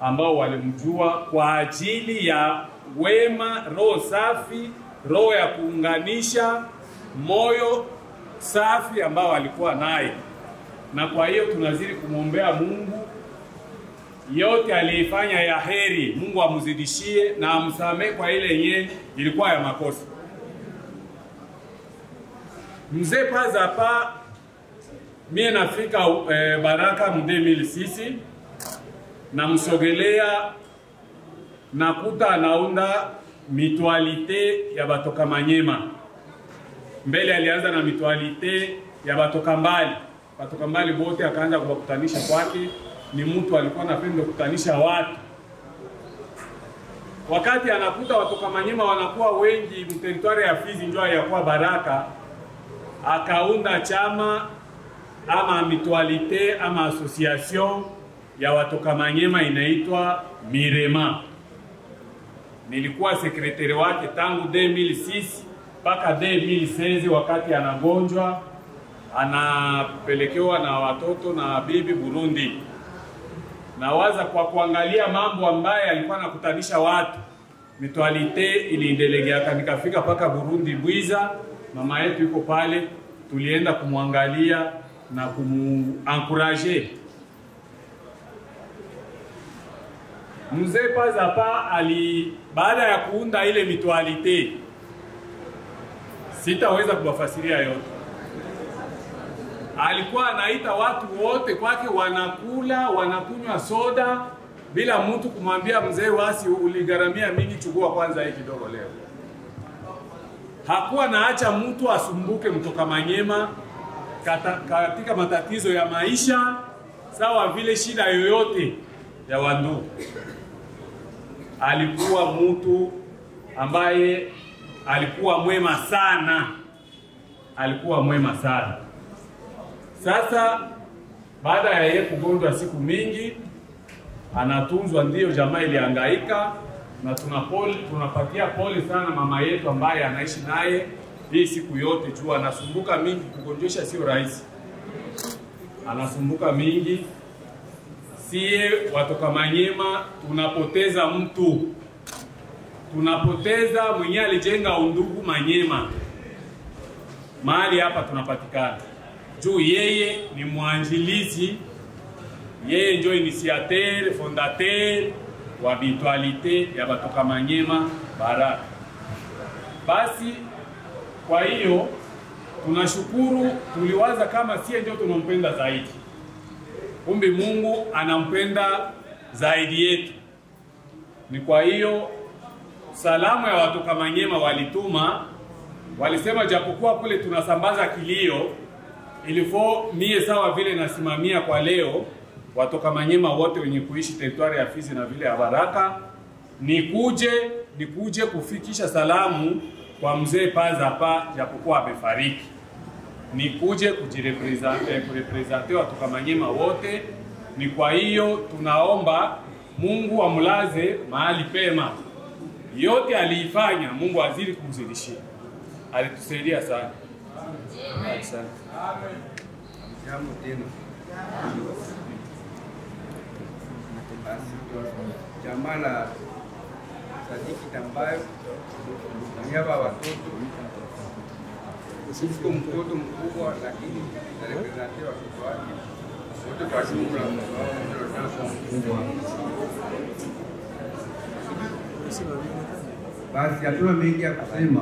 ambao walimjua kwa ajili ya wema, roho safi, roho ya kuunganisha, moyo safi ambao alikuwa naye. Na kwa hiyo tunazidi kumwombea Mungu, yote aliyefanya ya heri Mungu amzidishie na amsamee kwa ile yenye ilikuwa ya makosa. Mzee Pazapa, mie nafika Baraka mu 2006, namsogelea nakuta anaunda mutualité ya batoka Manyema. Mbele alianza na mutualité ya batoka mbali, batoka mbali bote akaanza kuwakutanisha kwake. Ni mtu alikuwa anapenda kukutanisha watu. Wakati anakuta watoka Manyema wanakuwa wengi mteritwari ya Fizi njoo ya kuwa Baraka, akaunda chama ama mutualité ama association ya watoka Manyema inaitwa Mirema. Nilikuwa sekretari wake tangu 2006 mpaka 2016, wakati anagonjwa anapelekewa na watoto na bibi Burundi. Nawaza kwa kuangalia mambo ambaye alikuwa anakutanisha watu, mutualité iliendelea, nikafika paka Burundi Bwiza, mama yetu yuko pale, tulienda kumwangalia na kumuencourager. Mzee Pazapa ali baada ya kuunda ile mutualité, sitaweza kuwafasiria yote, alikuwa anaita watu wote kwake, wanakula wanakunywa soda bila mtu kumwambia mzee wasi uligharamia mingi, chukua kwanza hii kidogo leo. Hakuwa naacha mtu asumbuke mtoka Manyema katika matatizo ya maisha, sawa vile shida yoyote ya wandugu. Alikuwa mtu ambaye alikuwa mwema sana, alikuwa mwema sana. Sasa baada ya yeye kugonjwa siku mingi, anatunzwa, ndio jamaa ilihangaika, na tunapatia pole sana mama yetu ambaye anaishi naye hii siku yote, juu anasumbuka mingi, kugonjesha sio rahisi, anasumbuka mingi. Sie watoka Manyema tunapoteza mtu, tunapoteza mwenye alijenga undugu Manyema. Mahali hapa tunapatikana juu yeye ni mwanjilizi, yeye ndio initiateur fondateur wa mutualité ya batoka Manyema Baraka. Basi kwa hiyo tunashukuru, tuliwaza kama sie ndio tunampenda zaidi, kumbe Mungu anampenda zaidi yetu. Ni kwa hiyo salamu ya watoka Manyema walituma, walisema japokuwa kule tunasambaza kilio, ilifo mie sawa vile nasimamia kwa leo watoka Manyema wote wenye kuishi teritwari ya Fizi na vile ya Baraka, nikuje kufikisha salamu kwa mzee Pazapa japokuwa amefariki. Nikuje kujirepresente watoka Manyema wote. Ni kwa hiyo tunaomba Mungu amlaze mahali pema. Yote aliifanya Mungu azidi kumzidishia. Alitusaidia sana. Asante. Jambo tena. Basi jamaa la Sadiki Tambayo niaba watoto, siko mtoto mkubwa, lakini narepresente watoto wake wote kwa jumla. Basi hatuna mengi ya kusema,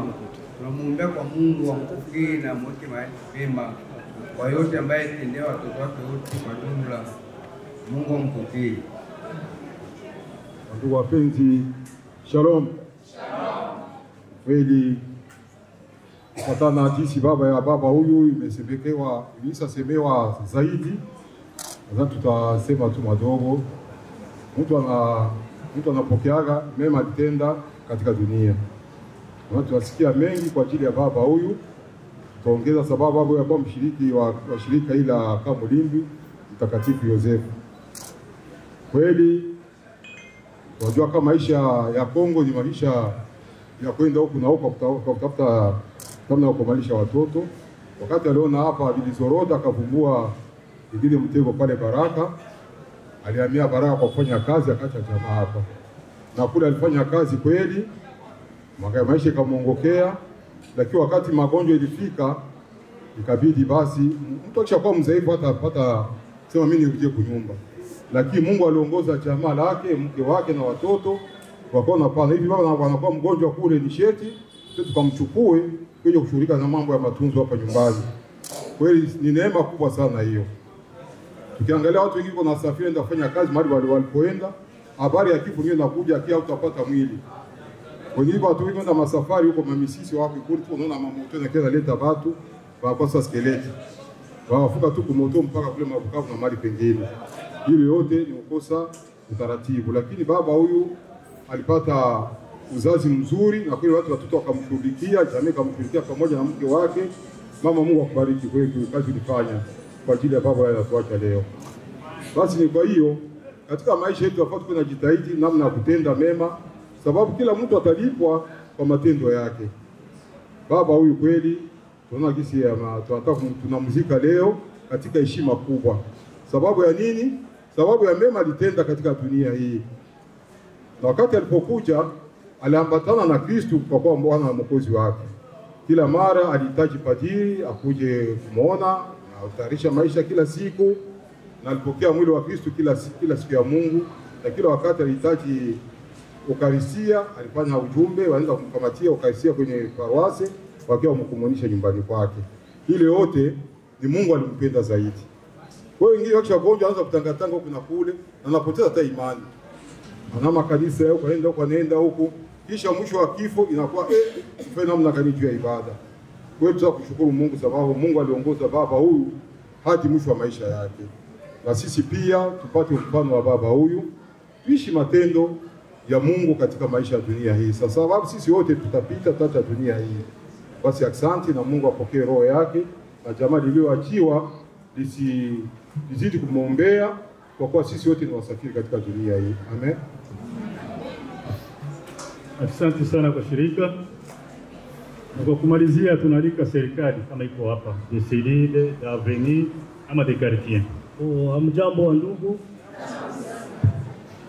tunamwombea kwa Mungu ampokee na amweke mahali pema. kwa yote ambaye alitendea watoto wake wote kwa jumla. Mungu ampokee. Ndugu wapenzi, shalom. Shalom. Kweli kufuatana na jinsi baba ya baba huyu imesemekewa, ilishasemewa zaidi. Sasa tutasema tu madogo. Mtu anapokeaga mema alitenda katika dunia. Na tunasikia mengi kwa ajili ya baba huyu. Tutaongeza sababu baba alikuwa mshiriki wa shirika ila Kamulimbi Mtakatifu Yosefu. Kweli tunajua kama maisha ya Kongo ni maisha ya kwenda huku na huko kutafuta namna ya kumalisha watoto. Wakati aliona hapa vilizorota akavumbua ingine mtego pale Baraka. Alihamia Baraka kwa kufanya kazi, akaacha jamaa hapa. Na kule alifanya kazi kweli, maisha ikamuongokea. Lakini wakati magonjwa ilifika, ikabidi basi mtu akishakuwa mzaifu hata pata sema mimi nirudie kunyumba. Lakini Mungu aliongoza jamaa lake, mke wake na watoto wakaona pana hivi baba anakuwa mgonjwa kule, ni sheti tukamchukue kuja kushughulika na mambo ya matunzo hapa nyumbani. Kweli ni neema kubwa sana hiyo. Tukiangalia watu wengi wanasafiri enda kufanya kazi mahali walipoenda, habari ya kifo ndio inakuja, kia utapata mwili. Wengine watu wengi wanaenda masafari huko mamisisi wapi kule, tunaona mamoto na kila leta watu wakosa skeleti. Wafuka tu kumoto mpaka kule Mabukavu na mahali pengine. Hilo yote ni kukosa utaratibu. Lakini baba huyu alipata uzazi mzuri na kweli watu watoto wakamshughulikia, jamii ikamshughulikia pamoja na mke wake. Mama, Mungu akubariki kweli kazi ulifanya kwa ajili ya baba anatuacha leo. Basi ni kwa hiyo katika maisha yetu tunafaa tuwe tunajitahidi namna ya kutenda mema, sababu kila mtu atalipwa kwa matendo yake. Baba huyu kweli tunaona kisi tunataka tunamzika leo katika heshima kubwa. Sababu ya nini? Sababu ya mema alitenda katika dunia hii. Na wakati alipokuja aliambatana na Kristo kwa kuwa Bwana na Mwokozi wake. Kila mara alihitaji padri akuje kumuona na kutayarisha maisha kila siku, na alipokea mwili wa Kristo kila siku ya Mungu, na kila wakati alihitaji Ukaristia, alifanya ujumbe, wanaenda kumkamatia Ukaristia kwenye paroisse wakiwa wamkumunisha nyumbani kwake. Ile yote ni Mungu alimpenda zaidi. Kwa hiyo wengine wakishagonjwa anaanza kutangatanga huku na kule na anapoteza hata imani. Ana makanisa huko anaenda huko anaenda huku, kisha mwisho wa kifo inakuwa tufanye namna gani juu ya ibada. Kwa hiyo tunakushukuru Mungu sababu Mungu aliongoza baba huyu hadi mwisho wa maisha yake. Na sisi pia tupate mfano wa baba huyu, tuishi matendo ya Mungu katika maisha ya dunia hii. Sasa sababu sisi wote tutapita tata dunia hii. Basi asante na Mungu apokee roho yake na jamaa liliyoachiwa lizidi kumuombea kwa kuwa sisi wote ni wasafiri katika dunia hii. Amen. Asante sana kwa shirika. Na kwa kumalizia tunaalika serikali kama iko hapa, de cellule, d'avenue ama de quartier. Oh, hamjambo wa ndugu.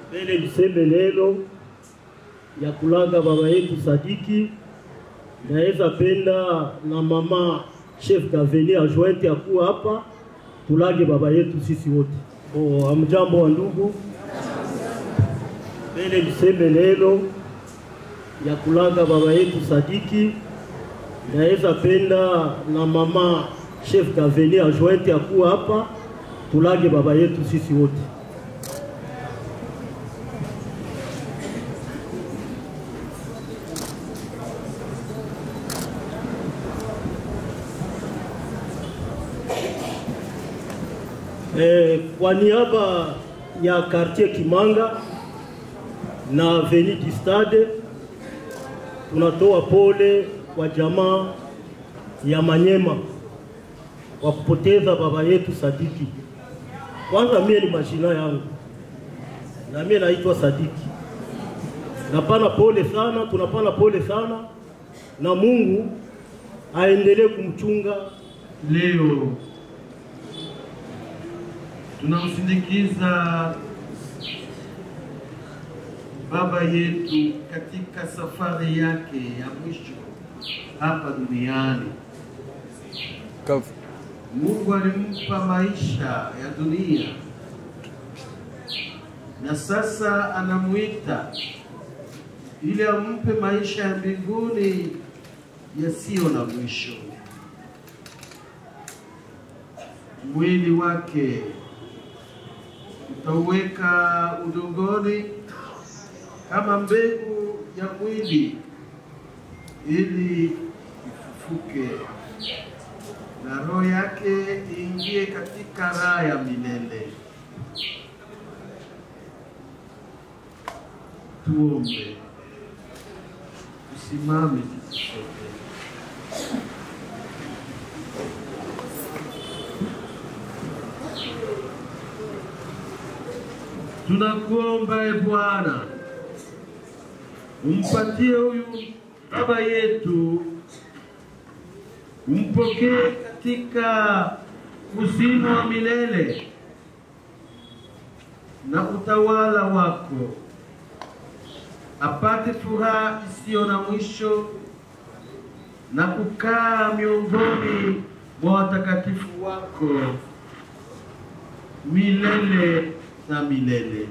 Mbele niseme neno ya kulaga baba yetu Sadiki. Naweza penda na mama chef d'avenue adjointe akuwa hapa, tulage baba yetu sisi wote. Oh, hamjambo wa ndugu. Mbele niseme neno ya kulaga baba yetu Sadiki. Naweza penda na mama chef d'avenue adjointe akuwa hapa, tulage baba yetu sisi wote. Kwa niaba ya quartier Kimanga na avenue du Stade, tunatoa pole kwa jamaa ya Manyema kwa kupoteza baba yetu Sadiki. Kwanza mie ni majina yangu na mie naitwa Sadiki. Napana pole sana, tunapana pole sana, na Mungu aendelee kumchunga. Leo tunamsindikiza baba yetu katika safari yake ya mwisho hapa duniani. Mungu alimpa maisha ya dunia na sasa anamuita ili ampe maisha ya mbinguni yasiyo na mwisho. Mwili wake utauweka udongoni kama mbegu ya mwili ili ifufuke na roho yake iingie katika raha ya milele. Tuombe. Tusimame sisi sote. Tunakuomba e Bwana, umpatie huyu baba yetu, umpokee katika uzima wa milele na utawala wako, apate furaha isiyo na mwisho na kukaa miongoni mwa watakatifu wako milele na milele.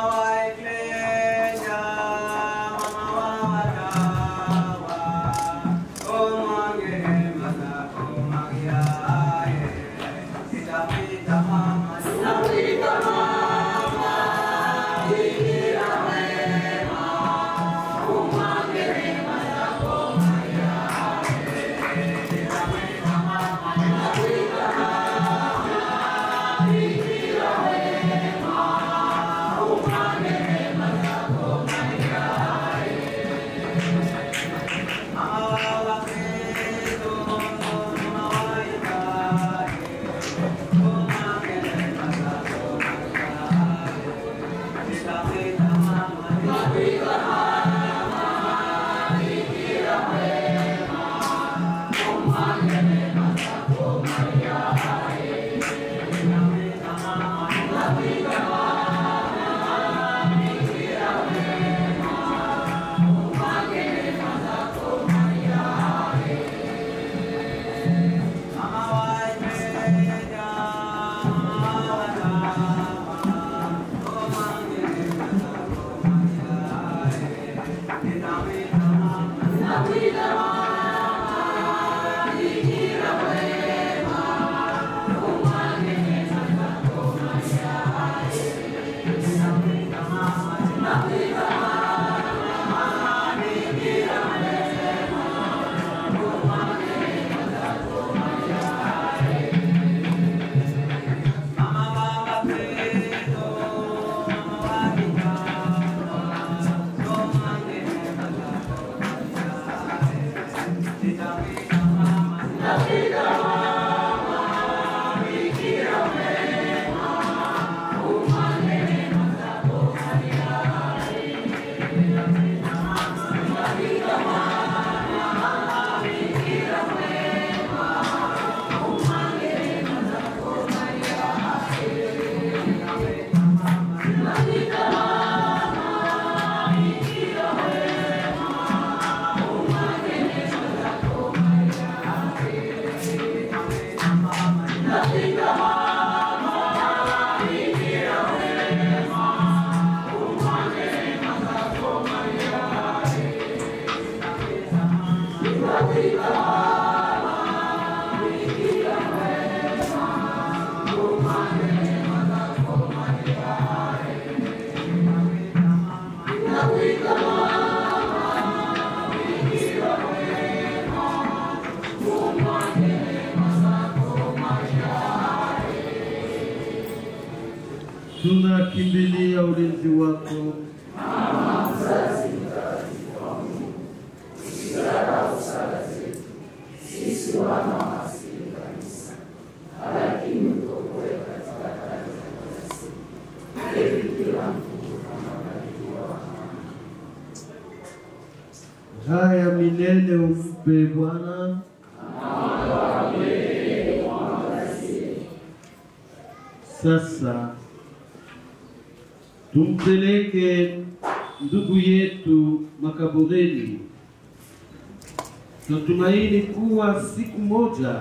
Amen. Mama. Tunakimbilia ulinzi wako. Mama mzazi mtakatifu wa Mungu, usidharau sala zetu sisi wana maskini kabisa, lakini utuokoe katika hatari za kila siku. Ee Bikira mtukufu na mbarikiwa wa Mama. Haya milele umpe Bwana. Sasa tumpeleke ndugu yetu makaburini. Tunatumaini kuwa siku moja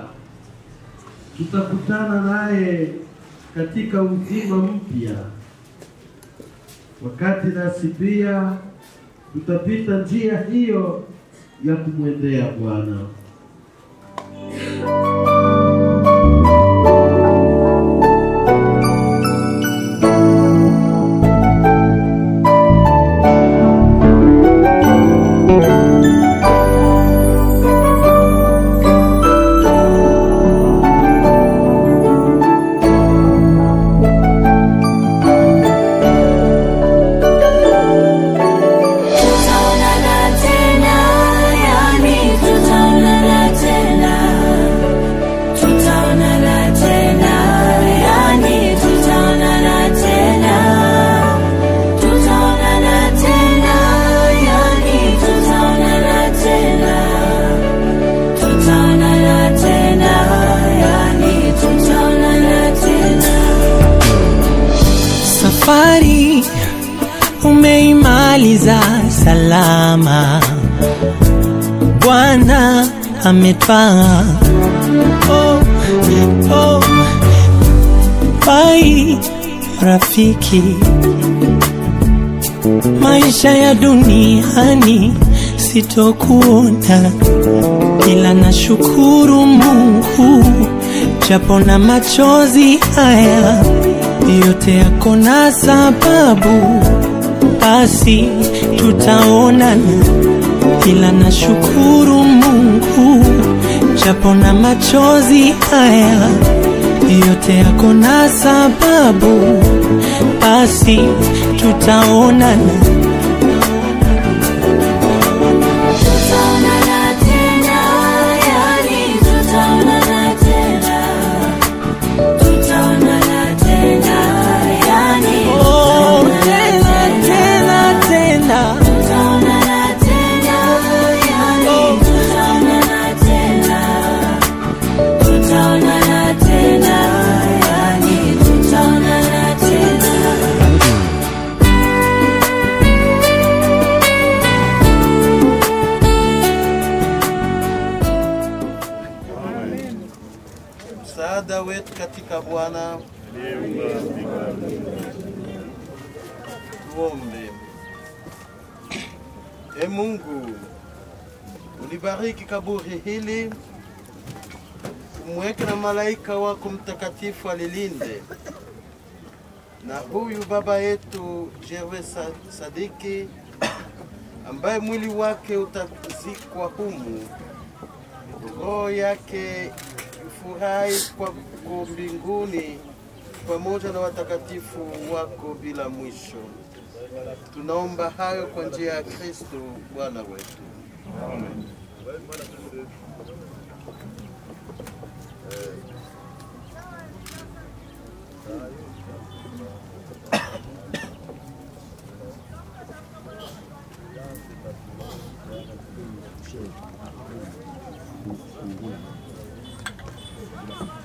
tutakutana naye katika uzima mpya, wakati nasi pia tutapita njia hiyo ya kumwendea Bwana. Safari umeimaliza salama, Bwana ametwaa. Oh, oh, pai rafiki, maisha ya duniani sitokuona, ila nashukuru Mungu japo na machozi haya yote yako na sababu, basi tutaonana, ila nashukuru Mungu japo na machozi haya yote yako na sababu, basi tutaonana. Tutaonana tena, yani tutaonana tena. Tutaonana tena, yani oh, tena tena tena. Tutaonana tena, yani tutaonana tena. Tutaonana tena, yani tutaonana tena. Msaada wetu katika Bwana. Tuombe. E Mungu, ulibariki kaburi hili, umweke na malaika wako mtakatifu alilinde, na huyu baba yetu Gervais Sadiki ambaye mwili wake utazikwa humu, roho yake furahi kwa mbinguni pamoja na watakatifu wako bila mwisho. Tunaomba hayo kwa njia ya Kristo Bwana wetu. Amen.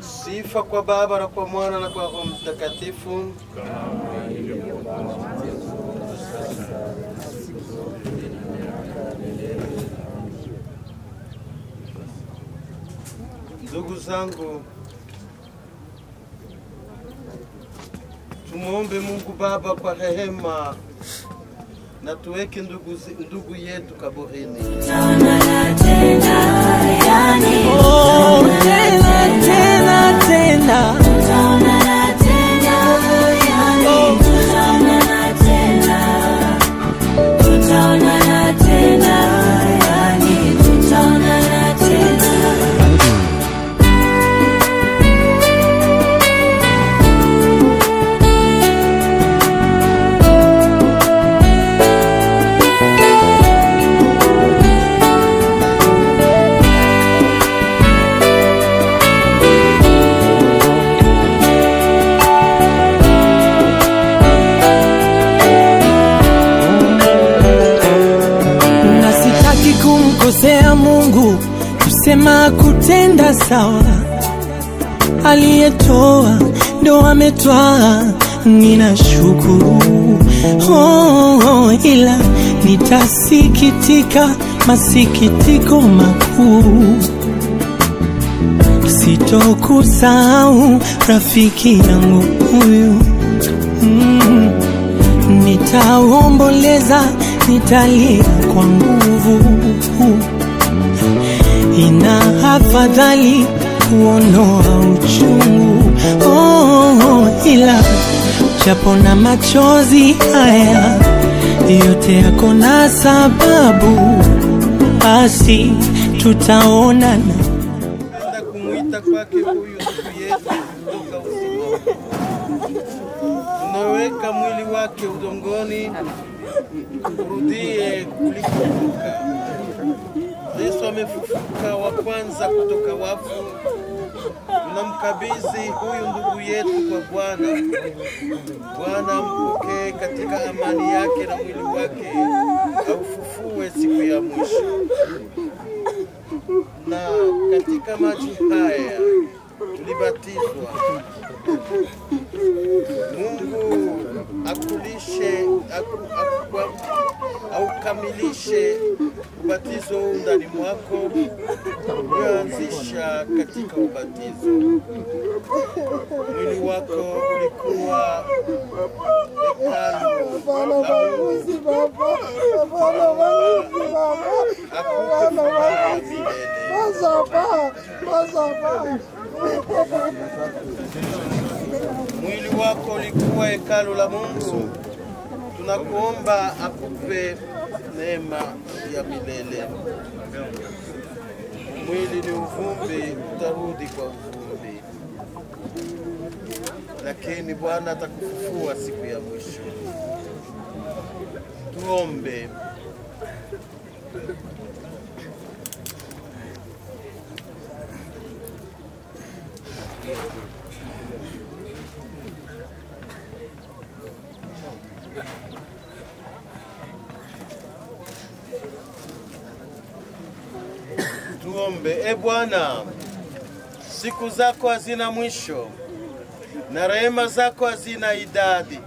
Sifa kwa Baba na kwa Mwana na kwa Roho Mtakatifu. Ndugu zangu, tumuombe Mungu Baba kwa rehema na tuweke ndugu yetu kaburini. Tutaonana tena, yani oh, tena tena tena. Tutaonana tena, yani tutaonana tena. Tutaonana tena, yani tutaonana tena. Sitomkosea Mungu kusema kutenda sawa. Aliyetoa ndo ametwaa, ninashukuru. Oh, oh, ila nitasikitika masikitiko makuu. Sitokusahau rafiki yangu huyu. Nitaomboleza, nitalia kwa nguvu. Ina afadhali kuondoa uchungu. Oh, oh, ila japo na machozi haya yote yako na sababu, basi tutaonana. Kumuita kwake huyu ndugu yetu kutoka uzima. Tunaweka mwili wake udongoni, urudie kulikotoka. Yesu amefufuka wa kwanza kutoka wafu. Tunamkabidhi huyu ndugu yetu kwa Bwana. Bwana ampokee katika amani yake na mwili wake aufufue siku ya mwisho. Na katika maji haya tulibatizwa. Mungu akulishe, aukamilishe ubatizo huu ndani mwako ulioanzisha katika ubatizo. Mwili wako ulikuwa hekalu la Mungu. Akupe furaha milele. Mwili wako ulikuwa hekalu la Mungu. Tunakuomba akupe neema ya milele. Mwili ni uvumbi, utarudi kwa uvumbi, lakini Bwana atakufufua siku ya mwisho. Tuombe. Tuombe. E Bwana, siku zako hazina mwisho na rehema zako hazina idadi.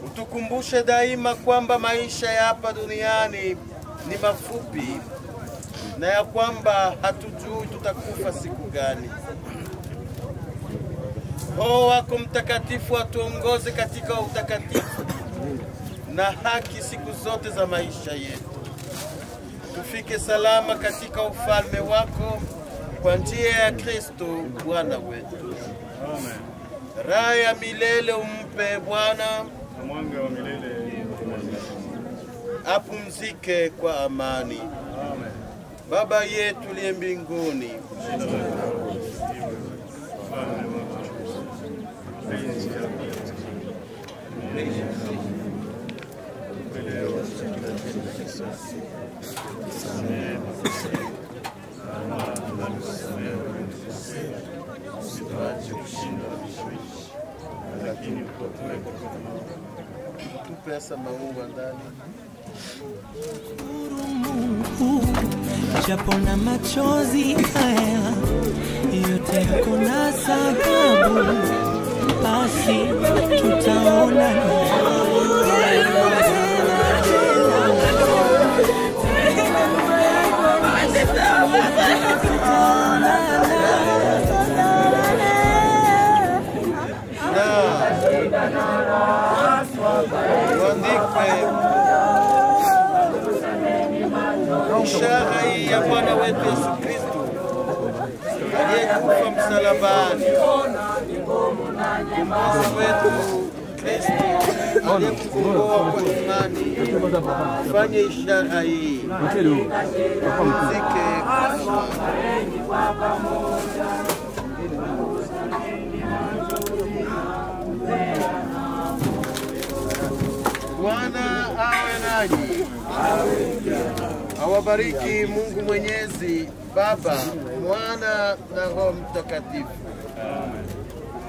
Utukumbushe daima kwamba maisha ya hapa duniani ni mafupi na ya kwamba hatujui tutakufa siku gani. Roho wako Mtakatifu atuongoze katika utakatifu na haki siku zote za maisha yetu. Tufike salama katika ufalme wako kwa njia ya Kristo Bwana wetu. Amen. Raha ya milele umpe Bwana, na mwanga wa milele apumzike kwa amani. Amen. Baba yetu uliye mbinguni, tupe hasa maua ndani. Japo na machozi haya yote yako na sababu, basi tutaonana. Ishara hii ya Bwana wetu Yesu Kristo aliyekufa msalabani, Mkombozi wetu Kristo aliyekukomboa kwa imani, fanye ishara hii, pumzike kwa amani. Bwana awe nanyi. Awabariki Mungu Mwenyezi, Baba, Mwana na Roho Mtakatifu.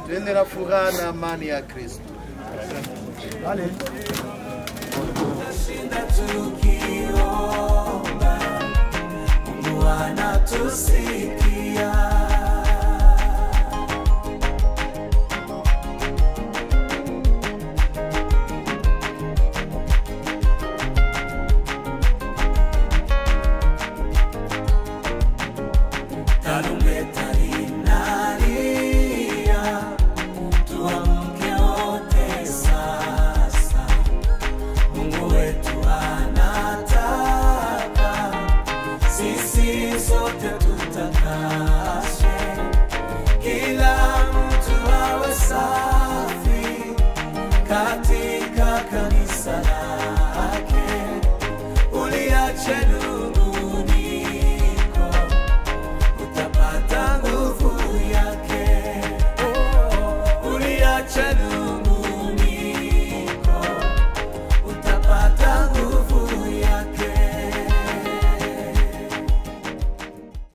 Twende na furaha na amani ya Kristo. Tutashinda tukiomba. Mungu anatusikia. Tarumbeta linalia, tuamke wote sasa. Mungu wetu anataka sisi sote tutakaswe, kila